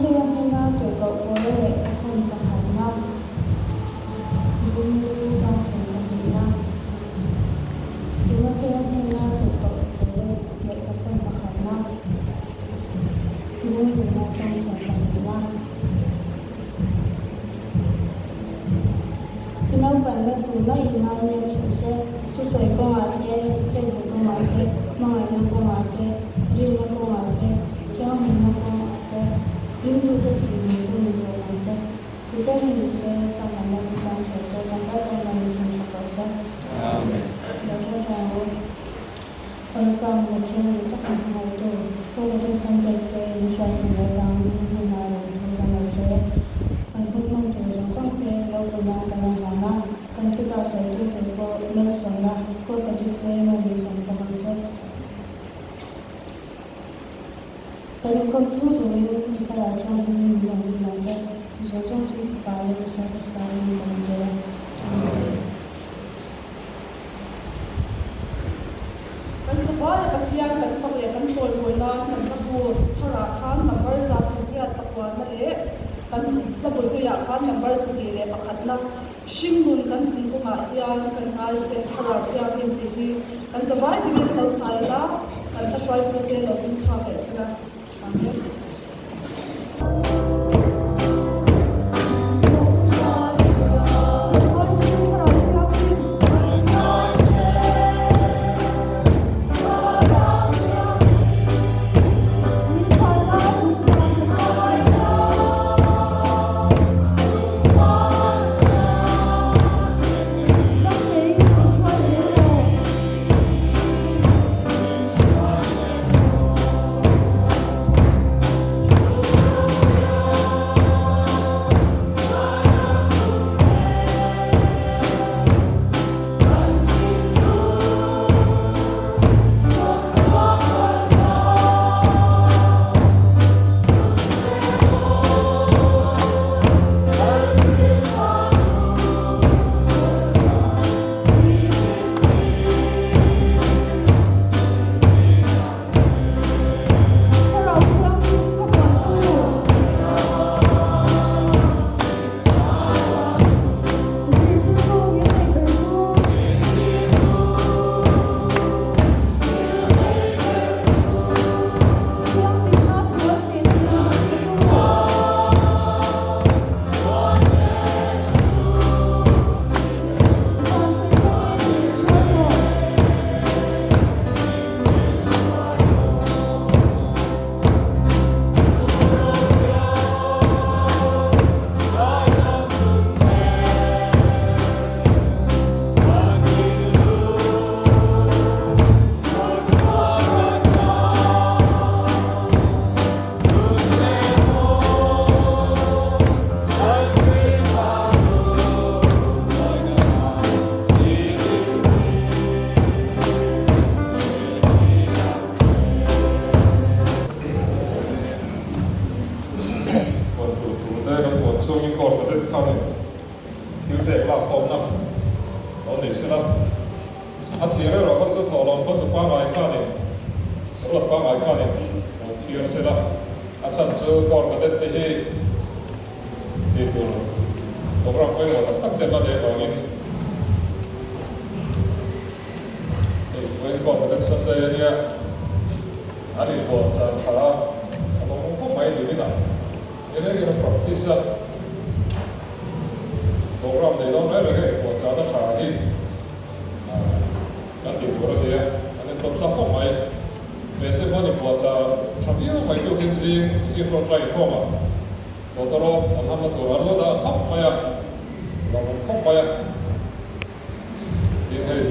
Timothea hnena tirhkoh Paula lehkha thawn pakhatna, Bunglu chang sawmpahnihna. Timothea hnena tirhkoh Paula lehkha thawn pakhatna, Bungluna chang sawmpahnihna. I naupanna tumah in ngai mek suh se, thusawi kawngah te, chenze kawngah te, hmangaihna kawngah te, rinna kawngah te, thianghlimna kawngah te, ringtute tihmuhtu ni zawk ang che. Titlem i ni se, ka hnamna hi chang chher te, kan zat dawn lo ni sawmsak rawh se. Amen. Lo ṭang ṭang ang u. Awlpang Pathian duh tak ang hmangaihtu, Pu Pathian Sunday te min hriatfin leh vangin hnenah rawn thu kan lo sawi a. Kan hun hman tur zawng zawng te ropui nan kan lo hlan a, kan thuchah sawitu tur pawh malsawmna, Kawlkadik te malmi sawm bawk ang che. Kan inkhawm chhung zawngin i thlarau chhung hin min rawn rin ang che, chu zawng zawng chu i fapa leh Isua Krista in kan intel a. Amen. Kan savaia Pathian kan fak leh kan chawimawi nan kan hla bur tharah khan number 189 leh kan hla bulpuiah khan number 21 na hringnun kan zingkawngah hian kan ngai che Thlarau Thianghlim tih hi kan zavai bingin lo sai la, kan hla hruaitute lo hming chhuak leh che la. Amen. Puan tur tur te kan puan chungin court cadet khanin thil pek lak khawmna lo nei se la. A chhir erawh kha chu thawhlawm pawn nu pangngai khanin ruat pangngai khanin lo chhiar se la. A chhan chu court cadet te hi tih tur program pawimawh tak tak te an la neih avangin hei vawiin court cadet Sunday a nia. An inbual chan tha a, a lawmawm khawp mai ni rinah nilengin an practice a, program nei dawn reng reng a inbual chan a tha hi kan tih tur a ni a, an intlawp thlak khawp mai. Pen te pawh an inbual chan tha viau mai tukin zing zing tawngtai inkhawm a, tawtawrawt an hamna tur an lo dah thlap mai a, lawmawm khawp mai a. Tin hei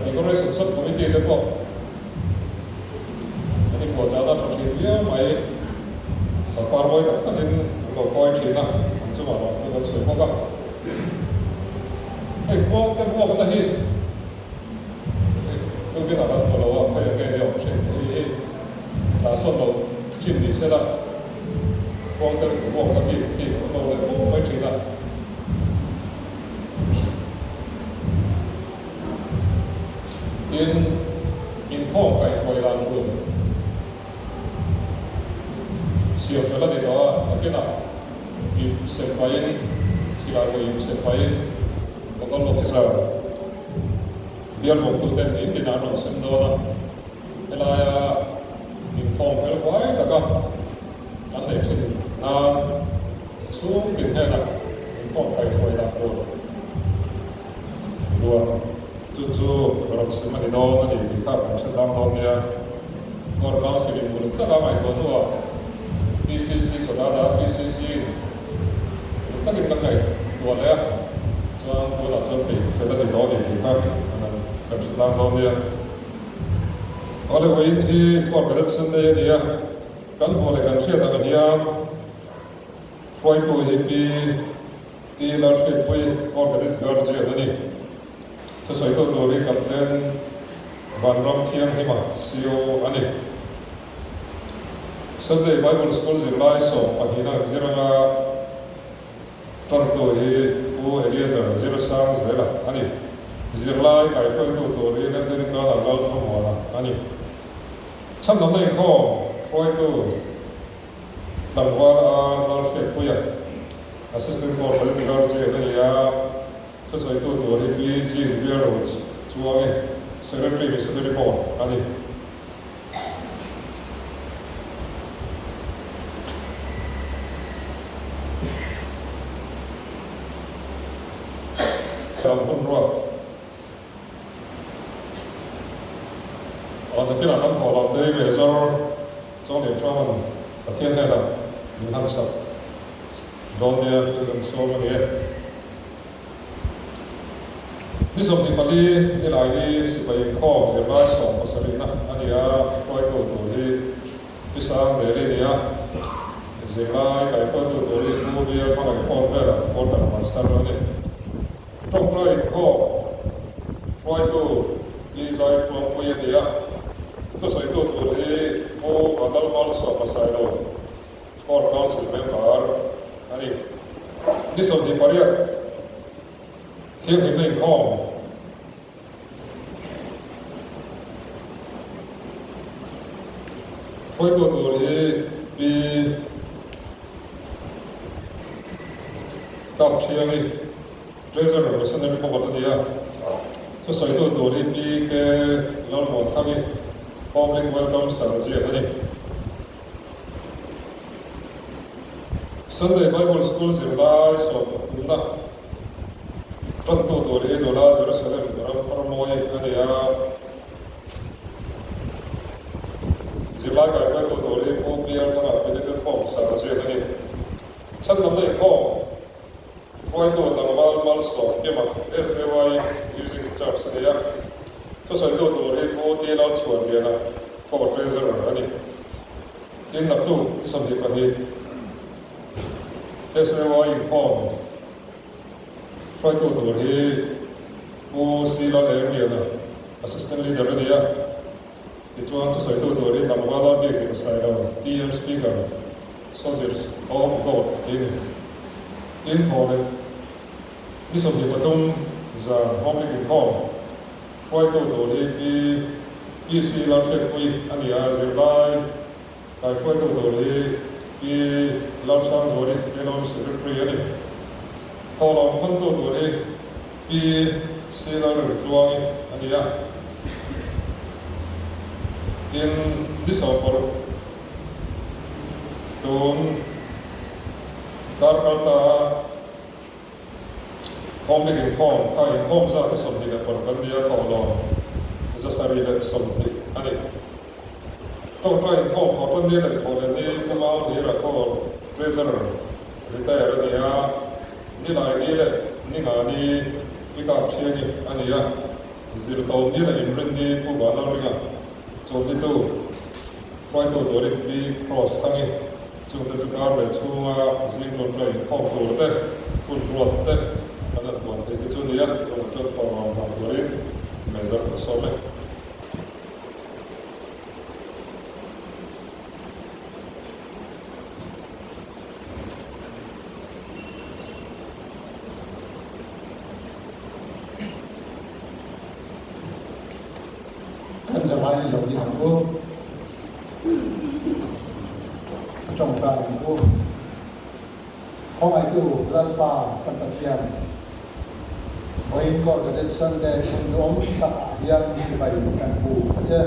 decoration sub committee te pawh an inpuahchahna tha thin viau mai, pangpar mawi tak takin an lo khawi thin a, an chungah lawm chu kan sawi bawk a. Hei khuang te vuakna hi tukin a kan hmu lo a, khawi ang nge ni awm thin hei hi dah sawn lo thin ni se la, khuang te vuakna bik khi an lo leh fo mai thin a. Tin, inkhawm kaihhruai dan tur Siam fel a ni tawh a, nakinah ip sem pahin, silai pawh ip sem pahin Local Officer bial bawktuten in tinah an rawn sem dawn a, helaia inkhawm fel fai taka kan neih thin nan chhung tin hnenah inkhawm kaihhruai dan tur duan chu chu rawn sem a ni dawn a ni tih kha kan hre tlang dawn nia. Court Council in uluk taka ngaihtuah hnuah PCC kawt a dah a, PCC in uluk takin kan ngaihtuah leh a, chuan tunah chuan peih fel a ni tawh a ni tih kha kan hre tlang dawn nia. Awle vawiin hi Court Cadet Sunday a ni a, kan hmuh leh kan hriat ang hian hruaitu hi Pi T Lalhriatpuii Court Cadet Guardian a ni. Thusawitu tur hi Captain Vanram Thianghlima CO a ni. Sunday Bible School zirlai 12na an zir anga tantu hi Pu Eliezer Zirsang Zela a ni. Zirlai kaihruaitu tur hi Lieutenant Colonel Lalthlamuana a ni. Chhandamna inkhawm hruaitu tlangval R Lalhriatpuia, Assistant Corporal Guardian a ni a. Thusawitu tur hi Pi Jean Bialro Chuangi, Secretary Missionary Board a ni. Ram hun ruat a nakinah kan thawh lam te hi Major Chawngdin Chuangan Pathian hnenah min han sak dawn nia thil kan sawm a ni e. Ni 24 Nilaini sipai inkhawm zirlai 70na a ni a, hruaitu tur hi Pi Sang Deli a ni a, zirlai kaihruaitu tur hi Pu Bial Hmangaih Phone vela Quarter Master a ni. Tawngtai inkhawm hruaitu Pi Zai Thuangpui a ni a, thusawitu tur hi Pu Vanlalmalsawma Sailo. Court Council member a ni. Ni 28 thianghlimna inkhawm hruaitu tur hi Pi Kapthiangi, Treasurer Missionary Board a ni a. Thusawitu tur hi Pi K Lalmuanthangi, Public Welcome Sergeant a ni. Sunday Bible School zirlai 13na tantu tur hi nula Jerusalem ram thar mawi a ni a. Zirlai kaihruaitu tur hi Pu Pial Thanga Penitent Form Sergeant a ni. Chhandamna inkhawm hruaitu tlangval Malsawm Kima SAY Music in Charge a ni a. Thusawitu tur hi Pu T Lalchhuanliana Core Treasurer a ni. Tin naktuk 22 SAY inkhawm hruaitu tur hi Pu C Lal Engliana Assistant Leader a ni a. Tichuan thusawitu tur hi tlangval a biak dik Sailo TM Speaker Soldiers of God tih a ni. Tin thaw leh ni 23 zan Home inkhawm hruaitu tur hi Pi PC Lalhriatpui a ni a, zirlai kaihruaitu tur hi Pi Lalsangzuali Elon Secretary a ni. Thawhlawm khawntu tur hi Pi C Lalrintluangi a ni a. Tin, ni 16 tun darkar ta Home dik inkhawm kha inkhawm zat a 26 kan ni a, thawhlawm 720 a ni. Tawngtai inkhawm thawh tan ni leh thawh leh ni Pu Mau Hlira Kawl Treasurer retire a ni a, Nilai ni leh Ninga ni Pi Kap Thiangi a ni a, Zirtawm ni leh Inrin ni Pu Vanlalringa Chawlhnitu hruaitu turin Pi Cross Thangi Chungte chu kar leh chhunga zing tawngtai inkhawm tur te, hun ruat te kan han tuan thei te chu nia, tunah chuan thawhlawm hlan turin mezar ka sawm e. Kan zavai i lo ding ang u. Tawngtai ang u. Khawngaihtu Lalpa kan Pathian, vawiin Corps Cadet Sunday hun duhawm takah hian sipai kan pu a che.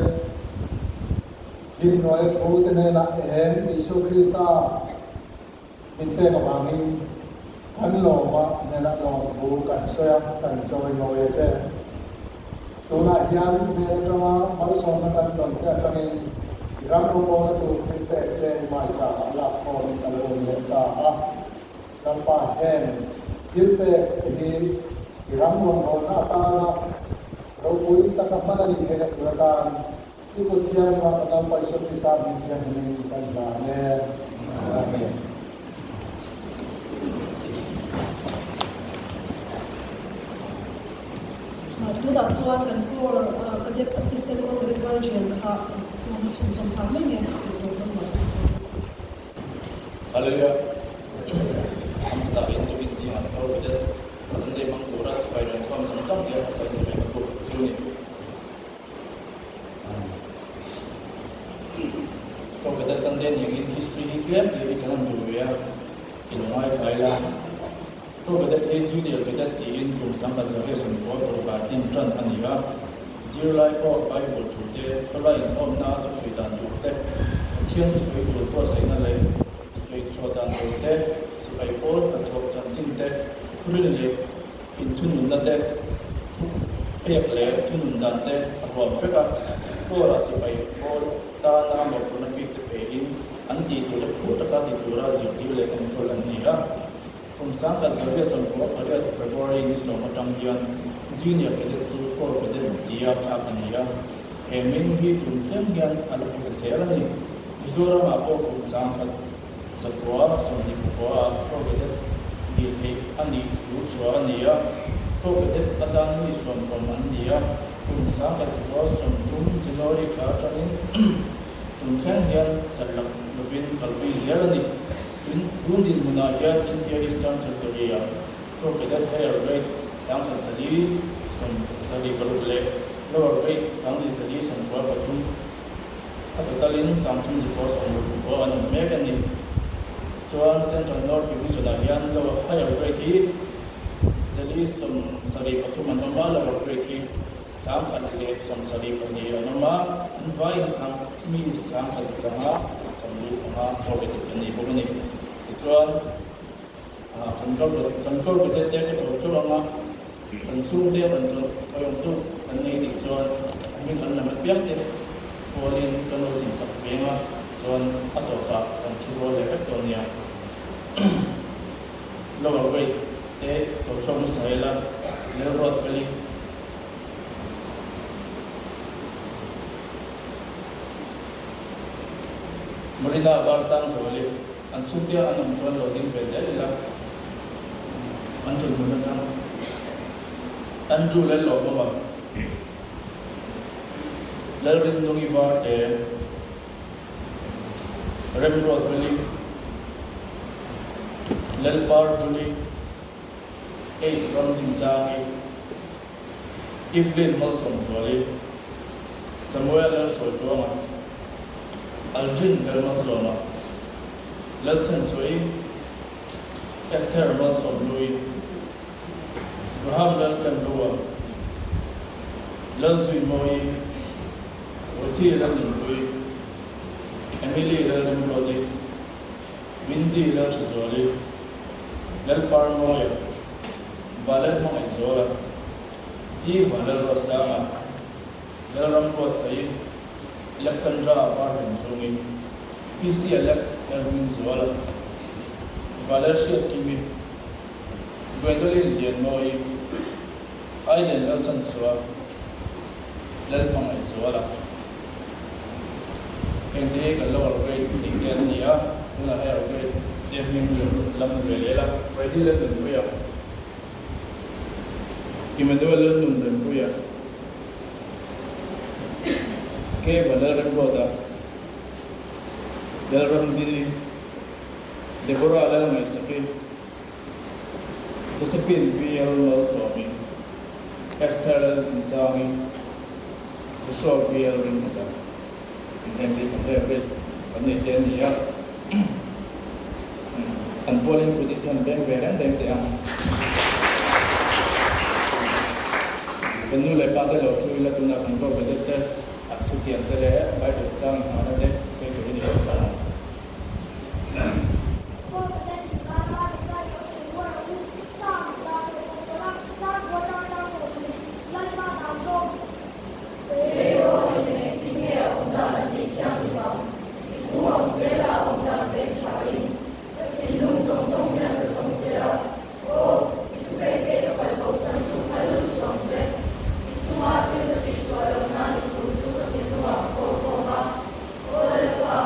Thim hnuaia thu te hnenah eng Isua Krista min pek avangin kan lawma hnenah lawmthu kan sawi a, kan chawi mawi a che. Tunah hian hmel atanga malsawmna kan tawn te atangin i ram rawngbawlna tur thil pek te hmaichangah lak khawmin a lo awm leh ta a. Lalpa heng thil pek te hi i ram rawngbawlna atana ropui taka hman a nih theihna tur atan i kut thianghlimah kan Lalpa Isua Krista hming thianghlimin kan hlan e. Amen. Tunah chuan kan Corps Cadet Assistant Corps Cadet Guardian kha kan sawm chhunzawm nghal mai mai a tih tur dawn lo. Hallelujah! Hmasa in tukin zingah Corps Cadet Sunday hmang tura sipai rawn khawm zawng zawng te hmasa in chibai ka buk chu ni. Corps Cadet Sunday niangin history hi tlem tlem in kan han duh ve a, i lo ngaithla ila. Corps Cadet hi Junior Cadet tiin kum 1920 paruk ah din tan a ni a. Zirlai pawh Bible thu te, khawlai inkhawmna a thusawi dan tur te, Pathian thusawi tur buatsaihna leh sawi chhuah dan tur te, sipai pawl hnathawh chanchin te, thurin leh inthununna te, thu pek leh thunun dan te a huam vek a. Corps-ah sipai pawl tana mawhphurhna bik te pheiin an tih tur te phur taka ti tura zirtir leh enkawl an ni a. Kum 1998 February ni sawm atang hian Junior Cadet chu Corps Cadet tia thlak a ni a, he ming hi tun thleng hian a la pu ta zel a ni. Mizoramah pawh kum 1924 ah Corps Cadet dil theih a nih thu chhuah a ni a, Corps Cadet atan mi sawm awm an ni a, kum 1930 January thla atangin tun thleng hian chalak lovin kalpui zel a ni. Tin, tun dinhmunah hian India Eastern Territory-ah Corps Cadet Higher Grade 1476 leh Lower Grade 4493, a total-in 3969 an awm mek a ni. Chuan Central North Division-ah hian Lower Higher Grade hi 473 an awm a, Lower Grade hi 172 an awm a, an vaiin sang mi 1155 Corps Cadet kan nei bawk a ni. Tichuan, kan kan Corps Cadet te ka tawp chauh anga kan chhungte rawn tawlh awm deuh kan nei nih chuan a hming an lam apiang te pawlin kan lo tinsak veng a, chuan a tawpah kan thu rual leh vek dawn nia. Lower grade te ko chhuak hmasa ila, Lelruatfeli. Marina var sang zuali an chhungte an awm chuan lo ding ve zel ila an ṭun hmun aṭang Andrew Lallawmawma Lalrinnungi Varte Remruatfeli Lalparvuli H Ramdinsangi Evelyn Malsawmzuali, Samuel Lalhruaituanga, Aldrin Lalmalsawma, Lalchhanchhuaii, Esther Malsawmhlui, Graham Lalkanlua, Lalzuimawii, Ruthi Lalnunhlui, Emily Lalremruati, Windy Lalthazuali, Lalparmawia, Valel Hmangaihzuala, Pi Valel Ruatsanga, Lalram Ruatsaii, Alexandra Varhun Chungi, PC Alex Lalhmingzuala, Valel Hriatkimi, Gwendolyn Lianmawii, Aiden Lalchanchua, Lalhmangaihzuala. Heng te hi kan lower grade tih te an ni a, tunah higher grade te hming lam ve leh la, Freddy Lalnunpuia, Emmanuel Lalnunrempuia, Keva Lalremruata, Lalramdini, Deborah Lalngaihsaki, Josephine VL Malsawmi, Esther Lalthinsangi, Joshua VL Ringhmata, in heng te kan hriat vet kan nei te a ni a. An pualin kut in han beng ve reng reng teh ang. Kan nu leh pa te lo thu ila tunah kan Corps Cadet te an thutiam te leh Bible chang inhmahna te sawi turin i lo sawi ang. Corps Cadet inkar a Mizai lo sawi rual ang u, Sa Miza sawi pawh pawlh a, Char buai tar tar sawi pui, Lalpa dan zawng. Tleirawl in engtin nge a awm dan a tih thianghlim ang? I thu ang zela a awm dan veng tha in ka thinlung zawng zawng hian ka zawng che a. Aw, i thupekte ka palh bo san chu phal lo suh ang che. I chunga thil ka tih suah loh nan i thu chu ka thinlungah ka kawl khawm a. Aw Lalpa,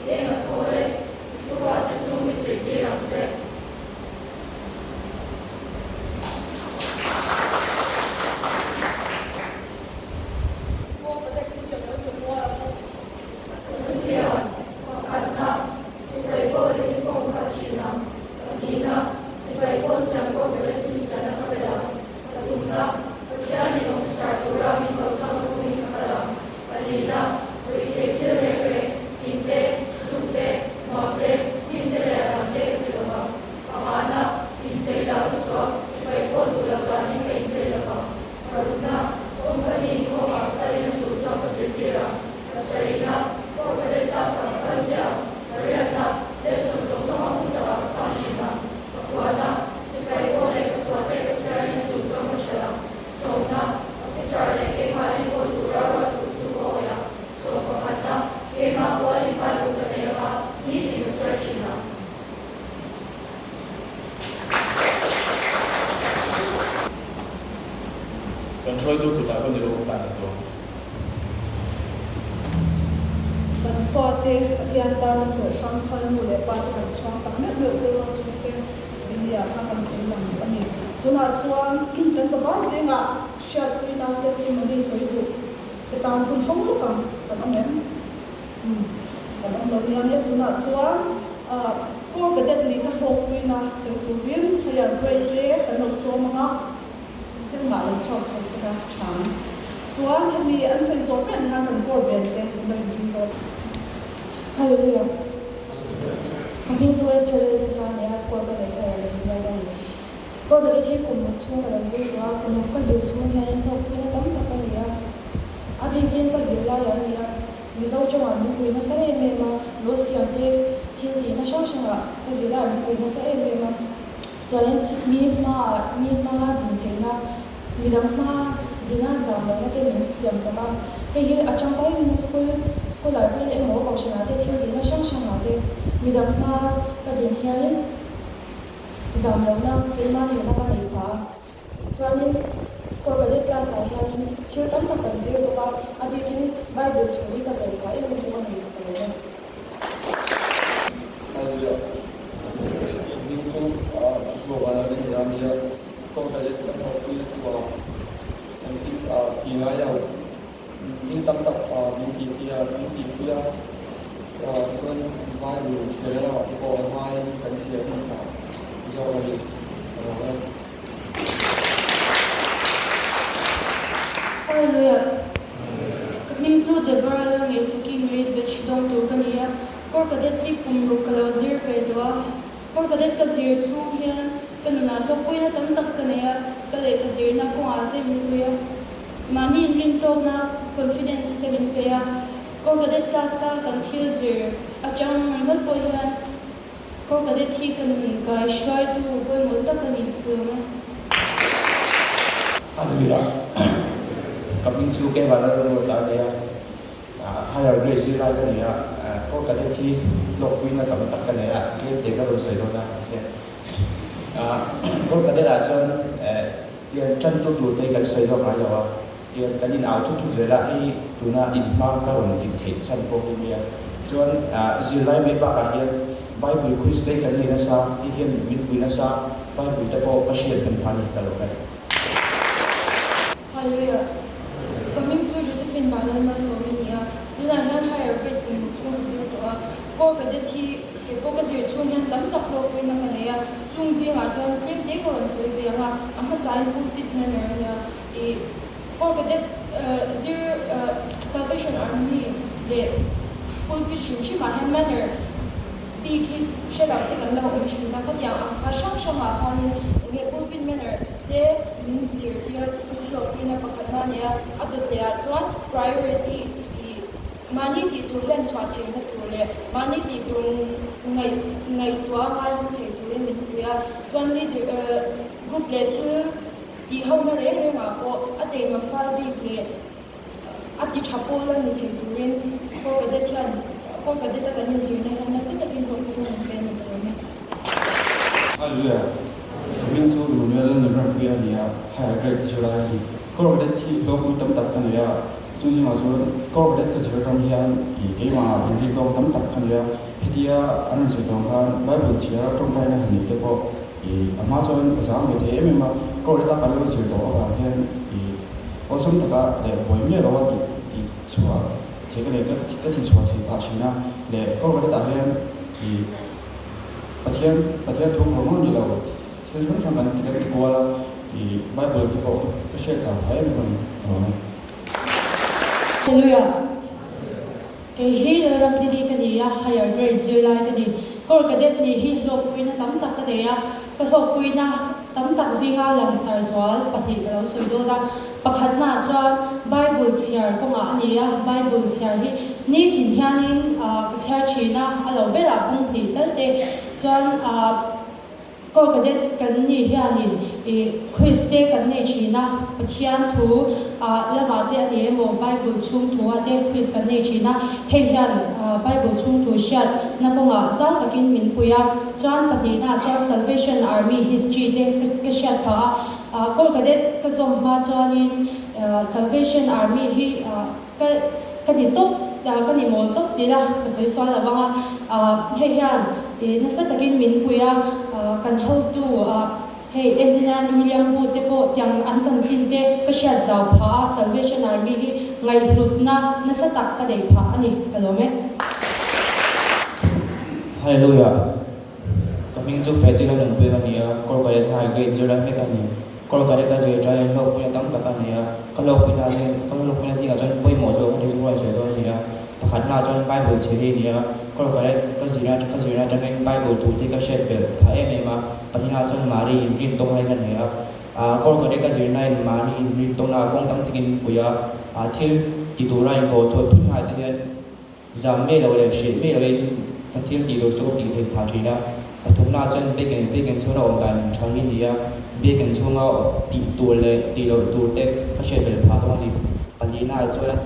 i eng a thawl e, i thuruatte chu mi zirtir ang che. Chutiang, pakhatna, sipai pawl uniform kha thin ang, pahnihna, sipai pawl siam pawh bele chhinchhiahna ka bel ang, pathumna, Pathianin officer tura min ko chang lutumin ka kal ang, palina, ruihtheih thil reng reng, in te, sum te, nuam te, hnim te leh a dang te ka ti lo vang, pangana, inchei lah u chuang sipai pawl duh loh danin ka inchei lo vang. Parukna, company inkhawmah ka kalin a tul chuan ka zirtir a, pasarihna, court cadet class-ah ka kal ziah a, pariatna, lesson zawng zawng a hun takah ka chang thin a, pakuana, sipai pawl leh ka chhuahte ka chhiarin a tul chuan ka hralh a, sawmna, officer leh keimah enkawl tura ruat tur chu ka awih a, sawm pakhatna, keimah pualin Bible ka nei anga nitin ka chhiar thin a. Kan hruaitu kutah ka ni lo hlan a tuam. Kan fate Pathian tana serh hrang phal nu leh pa te kan chhuang tak meuh meuh cheu a, chhungte Bilia kha kan sawi lang duh a ni. Tunah chuan kan zavai zingah hriatpuina testimony sawi duh te tan hun hawng lawk ang kan awm em? Umm kan awm lo nia nge tunah chuan Corps Cadet nih ka hlawkpuina sawi turin higher grade te kan lo sawm ang a, engmah lo chhuak chho se la tha ang. Chuan hemi an sawi zawh vel hian kan Corps band te an lo inring dawn. Hallelujah. Ka hming chu Esther Lalthansa a ni a, Corps Cadet ka rawn zir lai ka ni. Corps Cadet hi kum ruk chhung ka lo zir tawh a, kum ruk ka zir chhung hian hlawkpuina tam tak ka nei a, a bikin ka zir laiah a ni a. Mizo tawngah min pui nasa em em a, lo siam te thil tihna hrang hrangah ka zirlaiah min pui nasa em em a. Chuanin mi hmaah mi hmaa din theihna, midang hmaa dina zam lohna te min siam sak a. Hei hi a tangkai em em a, school school ah te emaw kohhranah te thil tihna hrang hrangah te midang hmaa ka din hianin zam lohna keimah theihna ka nei phah a. Chuanin Corporate class ah hianin thil tam tak kan zir bawk a, a bikin Bible thu hi ka bel phah em em bawk a ni ka lawm e. Hallelujah. Hming chu Joshua Vanlalin nia a nia. Corporate kan thawhpui na chu kan tih ti ngai lo. Thil tam tak min tih pui a, min tih pui a chuan Bible chhiar na lamah te pawh a hmain kan chhiar hman phah zawk a ni ka lawm e. Hallelujah! Ka hming chu Deborah Lalngeihsaki Merit Batch dawng tur ka ni a, Corps Cadet hi kum ruk ka lo zir ve tawh a. Corps Cadet ka zir chhung hian ka nunah hlawkpuina tam tak ka nei a, ka lehkha zirna kawngah te min pui a, mahni inrintawkna, confidence, te min pe a. Corps Cadet class a kan thil zir atang ringawt pawh hian Ko ka det hi ka nun kai hruaitu pawimawh tak a ni tlawm a. Hallelujah. Ka hming chu Kevan a rawn ruat a nia. Higher grade zirlai ka ni a, ko ka det hi hlawkpuina tam tak ka nei a, tlem te ka rawn sawi dawn a. Ko ka det ah chuan tiang tantu tur te kan sawi lawk ngai lo a, tiang kan in au thut thut zel a, hei tuna in hma ka rawn din theih chhan pawh hi nia. Chuan zirlai mai bakah hian Bible quiz te kan nei nasa, hei hian min pui nasa, Bible te pawh ka hriat hnem pha ni ka lo hre. Hallelujah. Ka hming chu Josephine Vanlalmalsawmi a ni a, tunah hian higher grade kum ruk chhung ka zir tawh a, Corps Cadet hi kei pawh ka zir chhung hian tam tak hlawkpuina ka nei a, chung zingah chuan tlem te ka rawn sawi ve ang a, a hmasain pulpit manner a nia. I Corps Cadet zir Salvation Army leh pulpit hrim hrimah hian manner. bik hi hre lo te kan lo awm thin a, khatiang ang kha hrang hrangah khanin eng nge pulpit manner te min zirtir a, chu chu ka hlawhpuina pakhatna a ni a, a dawt lehah chuan priority ih mahni tih tur len chhuah theihna tur leh mahni tih tur ngaih ngaihtuah a ngai hmu thei turin min pui a, chuan leader group leh thil tih hona reng rengah pawh a teima fal bik leh A ti tha pawl a ni thei turin Corps Cadet hian Corps Cadet a kan inzirna hian nasa takin hlawhpui a rawn pe a ni ka lawm e. Hallelujah! Ka hming chu Emmanuel Lalnunrampui a ni a, higher grade zirlai a ni. Corps Cadet hi hlawhpui tam tak ka nei a, chu zingah chuan Corps Cadet ka zir ram hian ih keimah inrin tawk tam tak ka nei a, hetia an rawn sawi tawng khan Bible chhiar a tawngtaina han neih te pawh ih a hma chuan ka zang ve thei em em a, Corps Cadet a kan lo zir tawh avang hian ih Awlsam taka leh buai miah loa tih tih chhuah thei ka nei ka ka tih chhuah thei phah thin a, leh Corporate ah hian ih Pathian Pathian thu khawr ngawt ni lo thil hrang hrang kan kan ti kual a, ih Bible te pawh ka hriat zau phah em em a ni ka lawm e. Hallelujah! Kei hi Lalram Didi ka ni a, higher grade zirlai ka ni. Corps Cadet nih hi hlawkpuina tam tak ka nei a, ka hlawkpuina tam tak zinga langsar zual pahnih ka lo sawi dawn a. Pakhatnaah chuan Bible chhiar kawngah a ni a, Bible chhiar hi nitin hianin ka chhiar thin a, a lo berah bung hnih tal te chuan Corps Cadet kan nih hianin ih quiz te kan nei thin a, Pathian thu ah lamah te a ni emaw Bible chhung thu ah te quiz kan nei thin a, hei hian Bible chhung thu hriat na kawngah zau takin min pui a, chuan pahnihna ah chuan Salvation Army history te ka hriat phah a, Corps Cadet ka zawm hma chuanin Salvation Army hi Ka ka ni tawp ka ni mawl tawp ti la ka sawi sual lo vang a, hei hian nasa takin min pui a, kan hotu hei Engineer William Booth te pawh tiang an chanchin te ka hriat zau phah a, Salvation Army hi ngaihhlutna nasa tak ka nei phah a ni, ka lawm e. Hallelujah! Ka hming chu Freddy Lalnunpuia a ni a, Kawrkalet High Grade zirlai mek a ni. Kawrkalet a zir ṭaiin hlawkpuina tam tak a nei a, ka hlawkpuina zing ka hlawkpuina zingah chuan pawimawh zawk a ni chu ruai sawi dawn a ni a. Pakhatnaah chuan Bible chhe hi a ni a, Kawrkalet ka zirna ka zirna aṭangin Bible thu te ka hriat belh phah em em a. Pahnihnaah chuan Mari inrin tawng lai ka nei a, Kawrkalet ka zirnain mahni inrin tawngnaah kawng tam takin min pui a, thil ti tura inkoh chhuah thut nghal te hian Zam miah lo leh hreh miah loin ka thil tih tur chu ka tih theih phah thin a. Pathumnaah chuan biakinn biakinn chhunga awm dan tha hi a ni a, biakinn chhunga tih tur leh tih loh tur te ka hriat belh phah bawk a ni. Pahnihnaah chuan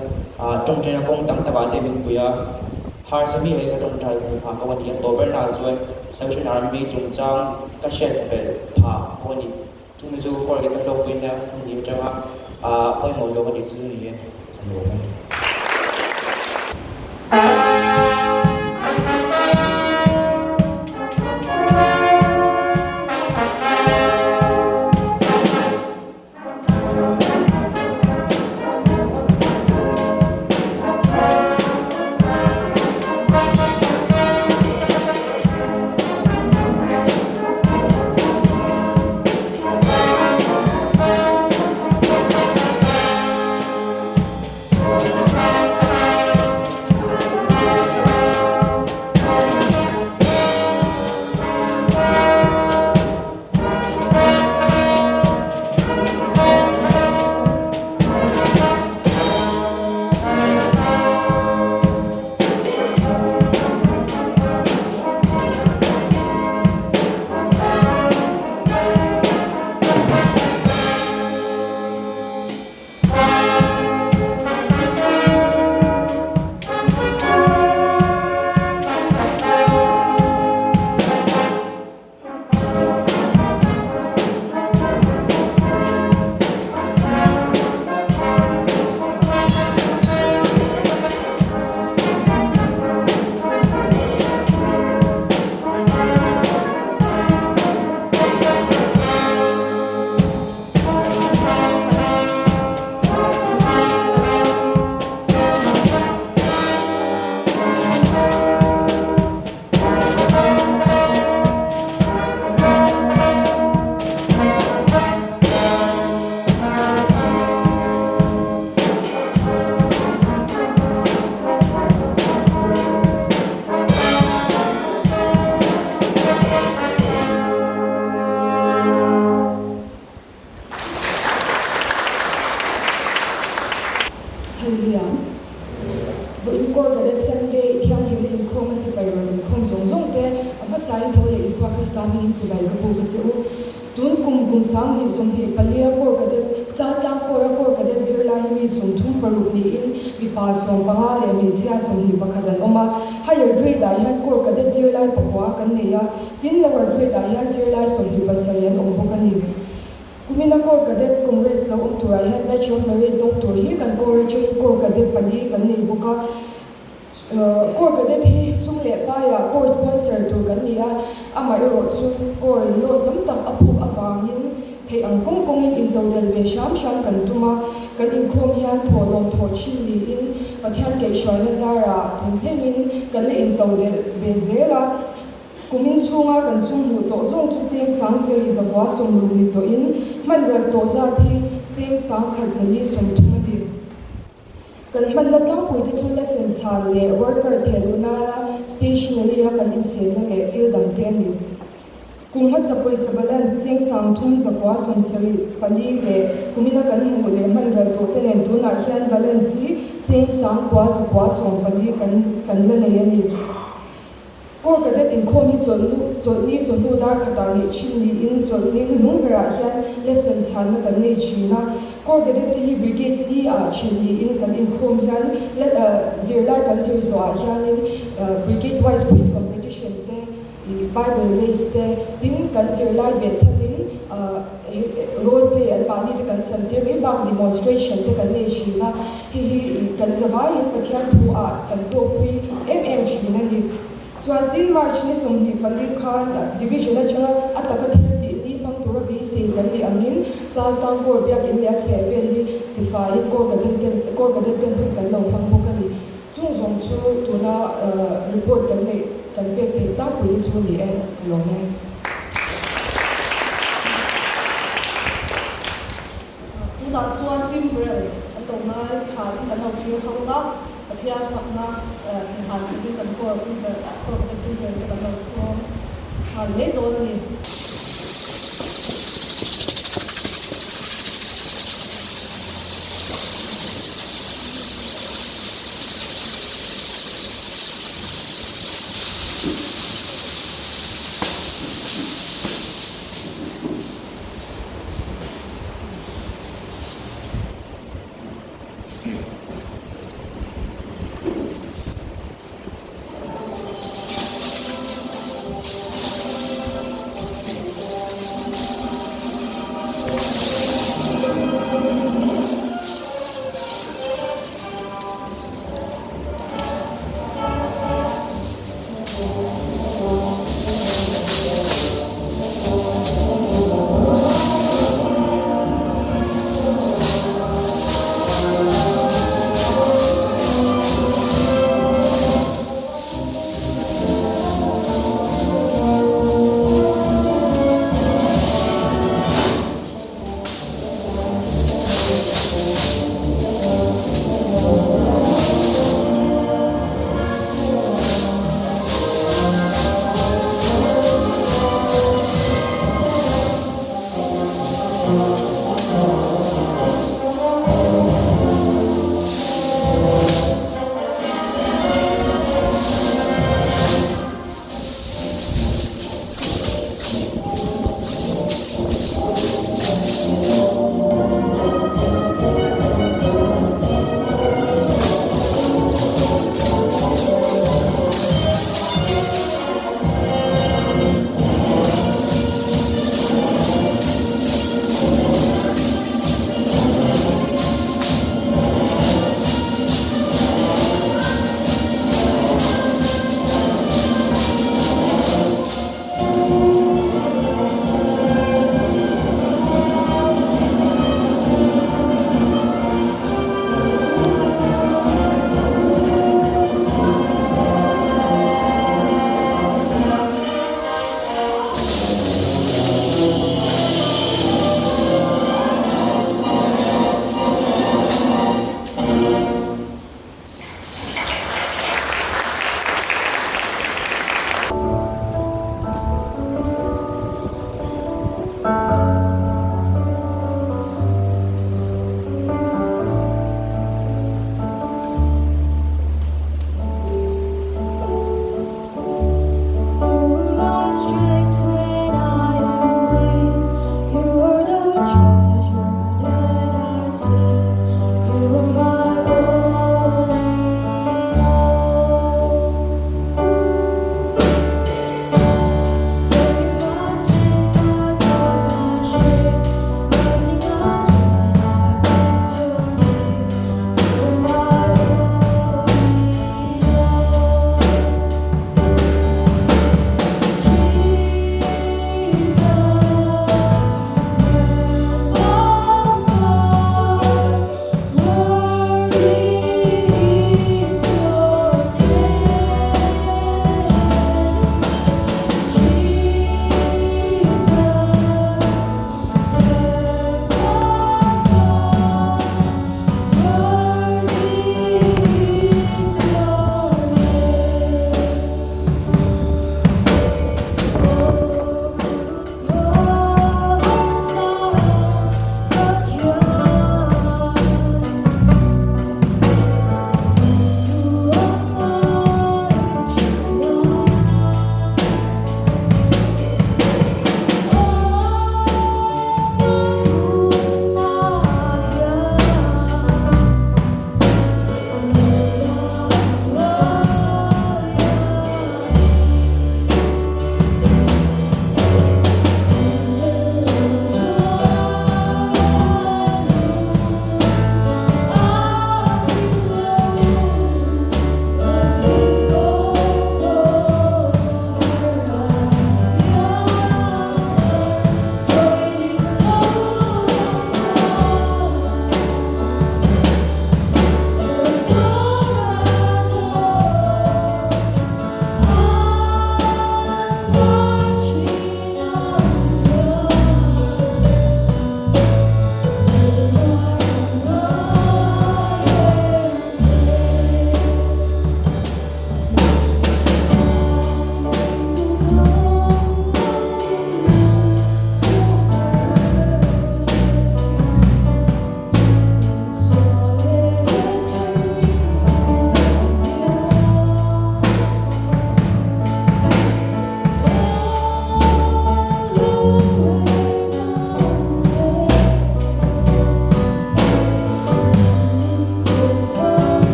tawngtaina kawng tam takah te min pui a, harsa miah loin ka tawngtai theih phah bawk a ni. A tawh bernaah chuan Salvation Army chungchang ka hriat belh phah bawk a ni. Chumi chu court in a hlawkpuina a nih atanga pawimawh zawk a nih chu ni e a nuam e. Hallelujah. Vawiin Corps Cadet Sunday thianghlimna inkhawm a sipai rawn inkhawm zawng zawng te a hmasain tho leh Isua Krista hmingin chibai ka buk a che u. Tun kum kum 2024 a Corps Cadet Chaltlang Corps a Corps Cadet zirlai hi mi 36 niin mipa 15 leh hmeichhia 21 an awm a. Higher Grade ah hian Corps Cadet zirlai pakua kan nei a, tin Lower Grade ah hian zirlai 27 an awm bawk a ni. Kumina Corps Cadet Congress lo awm turah hian Badge of Merit dawng tur hi kan Corps atangin Corps Cadet pali kan nei bawk a. Corps Cadet hi sum leh paiah Corps sponsor tur kan ni a, amaherawh chu Corps in loan tam tak a phuk avangin theih ang kawng kawngin intodel ve hram hram kan tum a, kan inkhawm hian thawhlawm thawh thin niin Pathian kaihhruaina zarah tun thlengin kan la intodelh ve zel a. Kumin chhunga kan sum hmuh tawh zawng chu cheng sang sarih zakua 60 ni tawhin hman ral tawh zat hi cheng 1130 a ni. Kan hmanna tlangpuite chu lesson chhan leh worker theh luh nana stationery a kan insenna leh thil dangte a ni. Kum hmasa pawisa balance cheng 374 leh kumina kan hmuh leh hman ral tawhte nen tunah hian balance hi cheng 9,914 kan kan la nei a ni. Corps Cadet inkhawm hi chawlhnu chawlhni chawhnu dar khatah neih thin niin chawlhni hnuhnung berah hian lesson chhanna kan nei thin a. Corps Cadet te hi Brigade li ah thin niin kan inkhawm hian zirlai kan zir zawhah hianin Brigade wise quiz competition te, Bible race te, tin kan zirlai behchhanin role play an mahni te kan chantir mai bak demonstration te kan nei thin a. Hei hi kan zavaiin Pathian thu ah kan hlawkpui em em thin a ni. Chuan tin March ni 24 khan Division atanga a taka thil tih ni hmang tura beisei kan nih angin Chaltlang Corps Biakin leh a chheh vel hi tifaiin Corps Cadet ten Corps Cadet ten hun kan lo hmang bawk a ni. Chung zawng chu tuna report kan neih kan pek theih tlangpui te chu a ni e, ka lawm e. Tunah chuan Timbrel kan lo ngai thlain kan lo thlir ho ang a, Pathian fakna inhan turin kan Corps Timbrel Corps Cadet Timbrel te kan lo sawm nghal mai dawn a ni.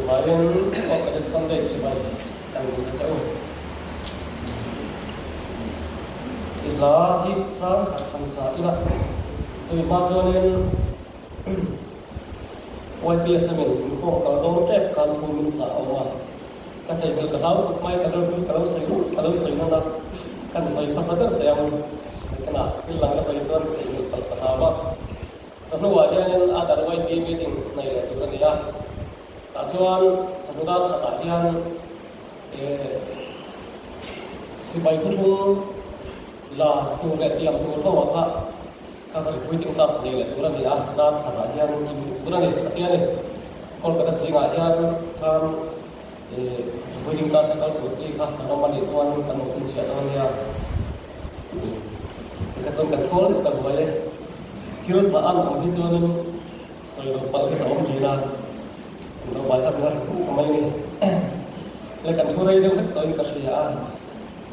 Zaiin Corps Cadet Sunday chibai kan bul ta che u. I hla hi chang khat han sa ila chumi hma chuanin YPSM in inkhawm kal dawn tep khan thu min chah a awm a. Ka theihmel ka hlau khawp mai, ka rilru ka lo sawi ruk ka lo sawi hman a, kan sawi hmasa ber teh ang. Hekana thil dang ka sawi chuan ka theihmel palh ka hlau a. Chawhnuah hianin Aadhaar YP meeting nei leh tur a ni a, tah chuan chawhnu dar khatah hian sipai thuthlung la tur leh tiam tur ho ah kha kha ka recruiting class nei leh tur a ni a, dar khatah hian in tur a ni a ti a ni. Kolkata zingah hian khan recruiting class a kal tur chi kha kan awm a nih chuan kan lo chhinchhiah dawn nia. Tikha chuan kan thawl deuh ta huai e. Thil chah an awm hi chuanin sawi loh palh hi a awm thin a, kan lo bai tak ngar hmuh mai a ni. Le kan thu rei deuh hlek tawhin ka hria a,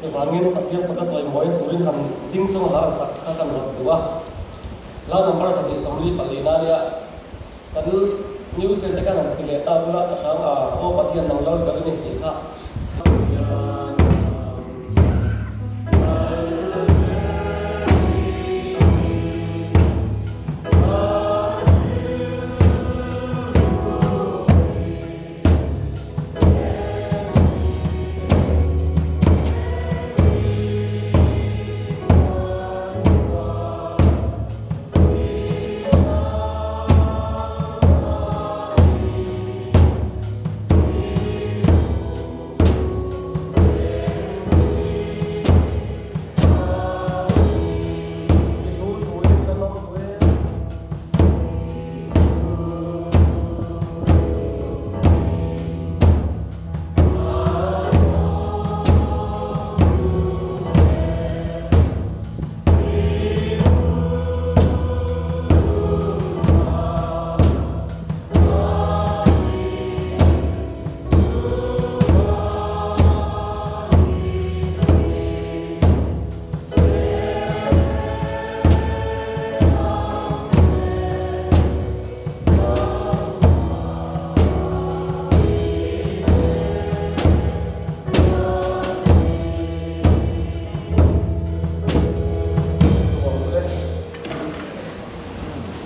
chuvangin Pathian kawta chawimawi turin han ding chunga hla an sak kha kan rawt duh a. Hla number 244 nia kan news te kan han ti leh ta bula ka hrang a, Aw Pathian nang lal ber i ni tih kha.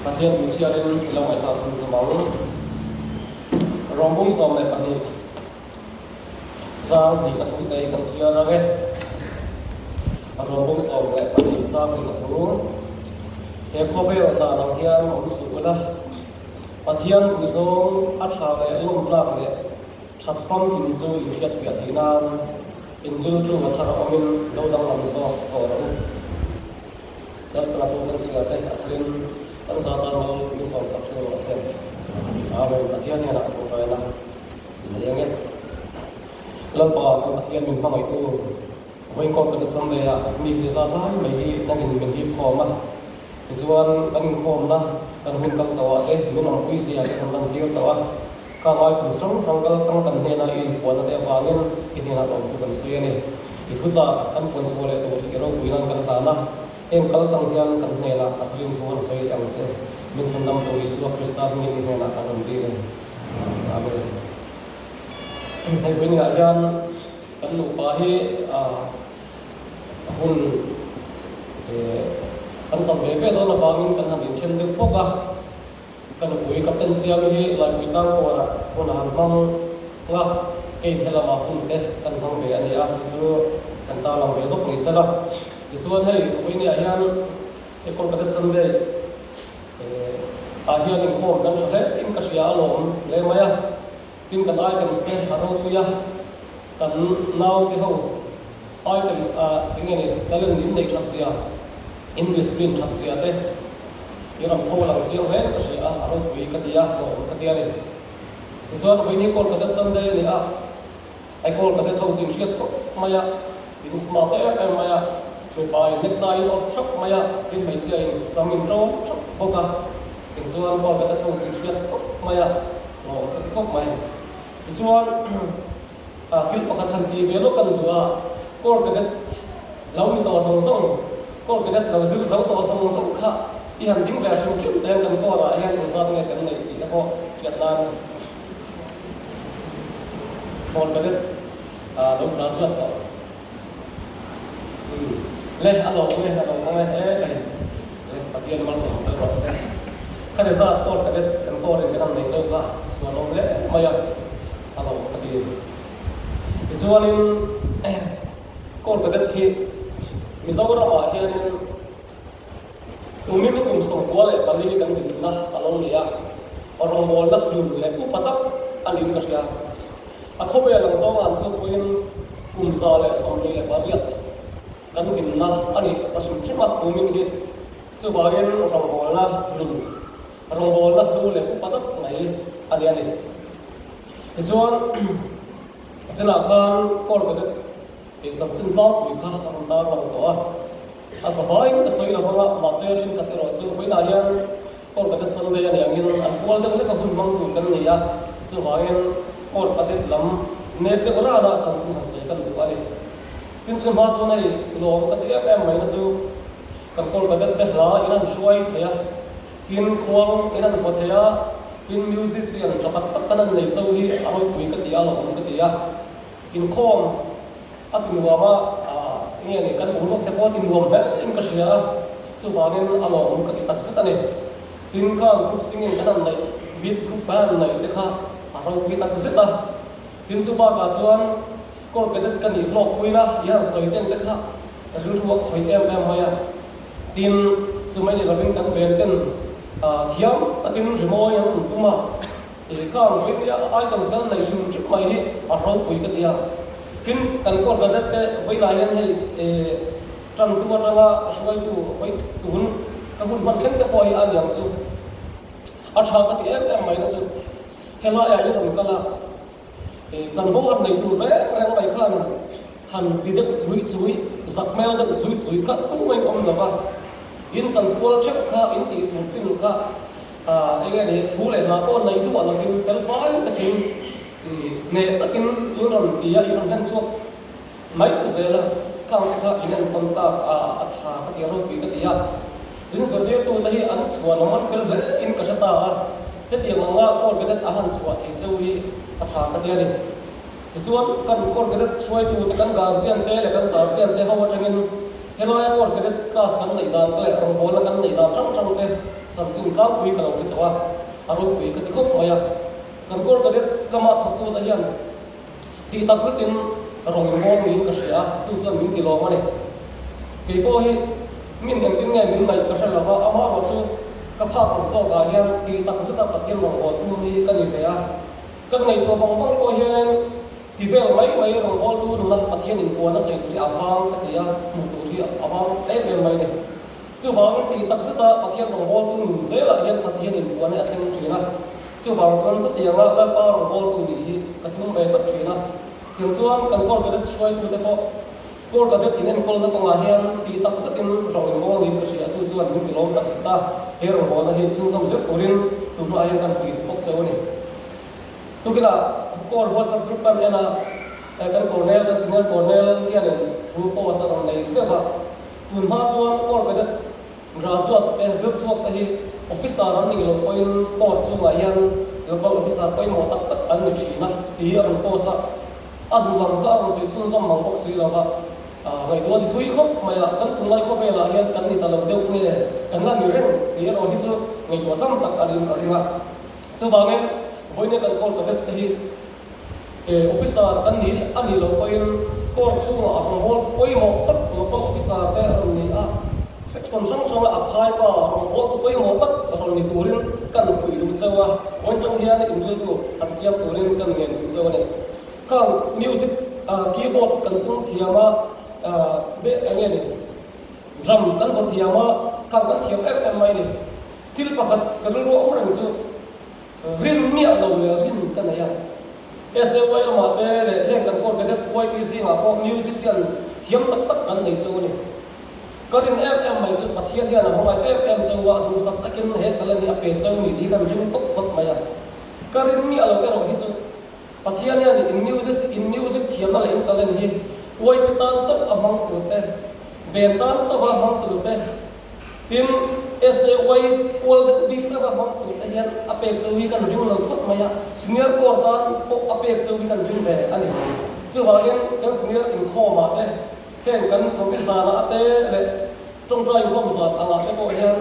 Pathian tu chhiarin i lo ngaihthlak chung chu mang. Rawng 12 chang hnih a thu te kan chhiar ang e. Rawng 12 chang hnih a thu. He khawvel dan ang hian awm suh ula, Pathian duhzawng a tha leh lawmtlak leh that famkim chu inhriatfiah theih nan inrilru a thar awmin lo danglam zawk tawh rawh u. Lalpana thu kan chhiar te a tharin kan za tan mal min sawm chak thin rawh se. Amen. Pathian hnenah ka tawngtaina i nei ange. Lalpa kan Pathian min hmangaihtu Vawinkawt ka ti Sunday ah mi hi zat lai mai hi nangin min hip khawm a. Tichuan kan inkhawmna kan hun kal tawh ah te min awmpui zia te kan lantir tawh a. Ka ngai kum hrang hrang kal tang kan hnena i inpuanna te avangin i hnenah lawmthu kan sawi a ni. I thuchah kan puan chhuah leh tur hi i ropui nan kan hlan a, heng kal tang hian kan hnenah a thurin thu an sawi leh ang che. Min chhandamtu Isua Krista hmingin i hnenah kan rawn dil e. Amen. Hei vawiinah hian kan nupa hi hun kan cham ve ve dawn avangin kan han inthen deuh phawk a. Ka nupui Captain Siami hi Laipui Tlangkawrah hun a han hmang nga, kei he lamah hun te kan hmang ve a ni a, chu chu kan tarlang ve zawk ni sela. Tichuan hei vawiiniah hian he Kolkata Sunday ah hian inkhawm kan tha hle in ka hria alawm hle mai a, tin kan items te a ropui a, kan naute ho items ah eng nge ni talent in neih that zia, in discipline that zia te i rawn pho lang chiang hle ka hria a, a ropui ka ti a, hlawhawm ka ti a ni. Tichuan vawiin hi Kolkata Sunday a ni a, hei Kolkata tho chu in hriat khawp mai a, in smart em em mai a, mipa in necktie in awrh thap mai a, tin hmeichhia in sam in ṭawm thap bawk a, tichuan Kolkata tho chu in hriat khawp mai a, hlawhawm ka ti khawp mai. Tichuan thil pakhat han ti ve lawk kan duh a, Corps Cadet lo ni tawh zawng zawng, Corps Cadet lo zir zo tawh zawng zawng kha. I han ding ve hrim hrim te hian kan corps ah hian engzat nge kan neih tih te pawh hriat nan Corps Cadet lo graduate tawh. Umm le a lo awm e a lo awm e e ka in le Pathian malsawm chauh rawh se. Khati zat Corps Cadet kan corps in kan han nei chauh kha chhuan awm hle mai a a lo awm ka ti. Tichuanin Corps Cadet hi Mizoramah hianin Tumin kum 94 kan dinna a lo ni a, rawngbawlna hlun leh upa tak a niin ka hria. A khawvel ang zawng an chhung pawhin kum 128 kan dinna a nih ta hrim hrim a, tumin hi chuvangin rawngbawlna hlun, rawngbawlna hlu leh upa tak mai a ni a ni. Tichuan, chinah khan Corps Cadet chanchin tlangpui kha a rawn tarlang tawh a. A zavaiin ka sawi lo vang a, mahse thenkhat erawh chu vawiinah hian Corps Cadet Sunday a nih angin an kual deuh lek a hun hmang tur kan nei a, chuvangin Corps Cadet lam nek deuh rana chanchin han sawi kan duh a ni. Tin chu hma chuan hei lawm ka ti em em mai na chu kan Corps Cadet te hla in an hruai thei a, tin khuang in an vaw thei a, tin musician tha tak tak kan an nei chauh hi a ropui ka ti a, lawm ka ti a, inkhawm A ti nuam a, nge ni kan boruak te pawh a ti nuam hle in ka hria a, chuvangin a lawmawm ka ti tak zet a ni. Tin ka group singing kan han neih, beat group kan han neih te kha a ropui tak zet a. Tin chu bakah chuan Corps Cadet ka nih hlawkpuina i han sawi ten te kha rilru a khawih em em mai a. Tin chu mai ni lovin kan band ten thiam takin rimawi an rawn tum a. Tih kha ang hlim hi a items kan neih hrim hrim mai hi a ropui ka ti a. Tin, kan court cadet te vawilah hian hei tantu atanga hruaitu vawi tun ka hun hman thleng te pawh hi a niang chu a tha ka ti em em mai na chu helaiah in rawn kal a. Chanvo han nei tur reng reng mai khan han ti deuh chui chui, zak hmel deuh chui chui kha tumah in awm lo va. In chanpual theuh kha in tih tur chin kha Eng nge ni, thu leh hla pawh nei duah lovin fel fai takin hneh takin in rawn ti a, in rawn hlen chhuak mai zel a, khang te kha in enkawl tak a, a tha ka ti a, ropui ka ti a. In zirtirtute hi an chhuanawm an fel hle in ka hre ta a, hetiang anga Corps Cadet a han chhuah thei cheu hi a tha ka ti a ni. Tichuan, kan Corps Cadet hruaitute, kan guardian te leh kan sergeant te ho atangin helaia Corps Cadet class kan neih dan te leh rawngbawlna kan neih dan hrang hrang te chanchin tlangpui ka lo hre tawh a, a ropui ka ti khawp mai a. Kan Corps Cadet lama thawktute hian tih tak zetin rawn inbawl niin ka hria a, chu chuan min ti lawm a ni. Kei pawh hi min engtin nge min ngaih ka hre lo va, amaherawh chu ka phak awm tawkah hian tih tak zeta Pathian rawnbawl tum hi ka ni ve a. Kan ngaihtuah vang vang pawh hian ti vel mai mai rawngbawltu nuna Pathian inpuan a sawi tur hi a vang ka ti a, hmuh tur hi a vang em em mai a ni. Chuvangin tih tak zeta Pathian rawngbawltu nun zelah hian Pathian inpuan hi a thleng thin a. Chuvang chuan chutianga Lalpa rawngbawltu nih hi ka tum ve tawp thin a. Tiang chuan kan Corps Cadet hruaitute pawh Corps Cadet inenkawlna kawngah hian tih tak zetin rawn inbawl niin ka hria a, chu chuan min tilawm tak zet a. He rawngbawlna hi chhunzawm zeuh turin tunhnuah hian kan fuih bawk cheu a ni. Tukinah Corps WhatsApp group kan en a, kan Colonel, kan Senior Colonel hianin thu post a rawn nei zeuh a. Tun hma chuan Corps Cadet graduate te zir chhuak te hi officer an nih loh pawhin Corps chhungah hian local officer pawimawh tak tak an ni thin a tih hi a rawn post a. A hnu lam kha a rawn sawi chhunzawm mang bawk si lo va, ngaihtuah a ti thui khawp mai a, kan tunlai khawvelah hian kan ni ta lo deuh nge kan la ni reng tih erawh hi chu ngaihtuah tam tak a ring ka ring a. Chuvangin vawiin kan Corps Cadet te hi Officer kan ni a nih loh pawhin Corps chhungah a rawngbâwl pawimawh tak local officer te a rawn ni a, section hrang hranga a khaipa rawngbâwl tu pawimawh tak rawn ni turin kan fuih duh cheu a, vawiin tang hian inrilru han siam turin kan ngen duh cheu a ni. Khang music keyboard kan tum thiam a, eng nge ni, drum kan vaw thiam a, khang kan thiam em em mai a ni. Thil pakhat ka rilru awm reng chu Rin miah lo leh rin ka nei a. SAY lamah te leh heng kan Corps Cadet YP zingah pawh musician thiam tak tak kan nei cheu a ni. Ka rin em em mai chu Pathian hian a hmangaih em em cheu a, duhsak takin he talent hi a pe cheu ni tih kan ring tawp phawt mai a. Ka rin miah lo erawh hi chu Pathian hian in music in music thiamna leh in talent hi YP tan chauh a hmang tur te, band tan chauh a hmang tur te, tin. SAY pual deuh bik chauh a hmang tur te hian a pek chauh hi kan ring lo phawt mai a, senior corps tan pawh a pek chauh hi kan ring ve a ni. Chuvangin kan senior inkhawmah te heng kan chawpi zanah te leh tawngtai inkhawm zan angah te pawh hian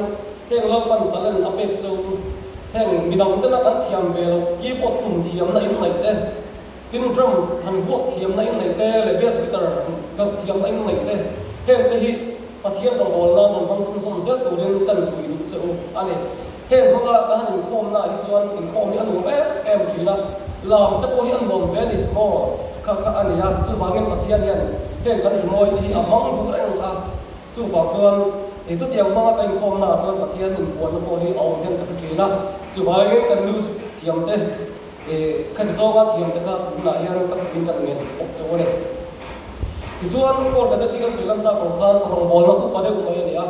heng Lalpan talent a pek chauh heng midang tena kan thiam ve loh keyboard tum thiamna inneih te, Tin drums han vuak thiamna in neih te leh bass guitar han perh thiamna in neih te, heng te hi Pathian rawngbâwl nan rawn hmang chhunzawm zel turin kan vui duh che u a ni. Heng hmanga ka han inkhawmnaah hi chuan inkhawm hi a nuam em em thin a, lam te pawh hi a nuam ve a ni maw kha kha a ni a, chuvangin Pathian hian heng kan rimawi te hi a hmang duh reng a, chuvang chuan chutiang hmanga ka inkhawmnaah chuan Pathian inpuanna pawh hi a awm hian ka hre thin a, chuvangin kan music thiam te. Khati zawnga thiam te kha tunah hian ka fuin ka ngen bawk che u a ni. Tichuan, Court Cadet hi kan sawi lan tak ang khan rawngbawlna upa deuh mai a ni a.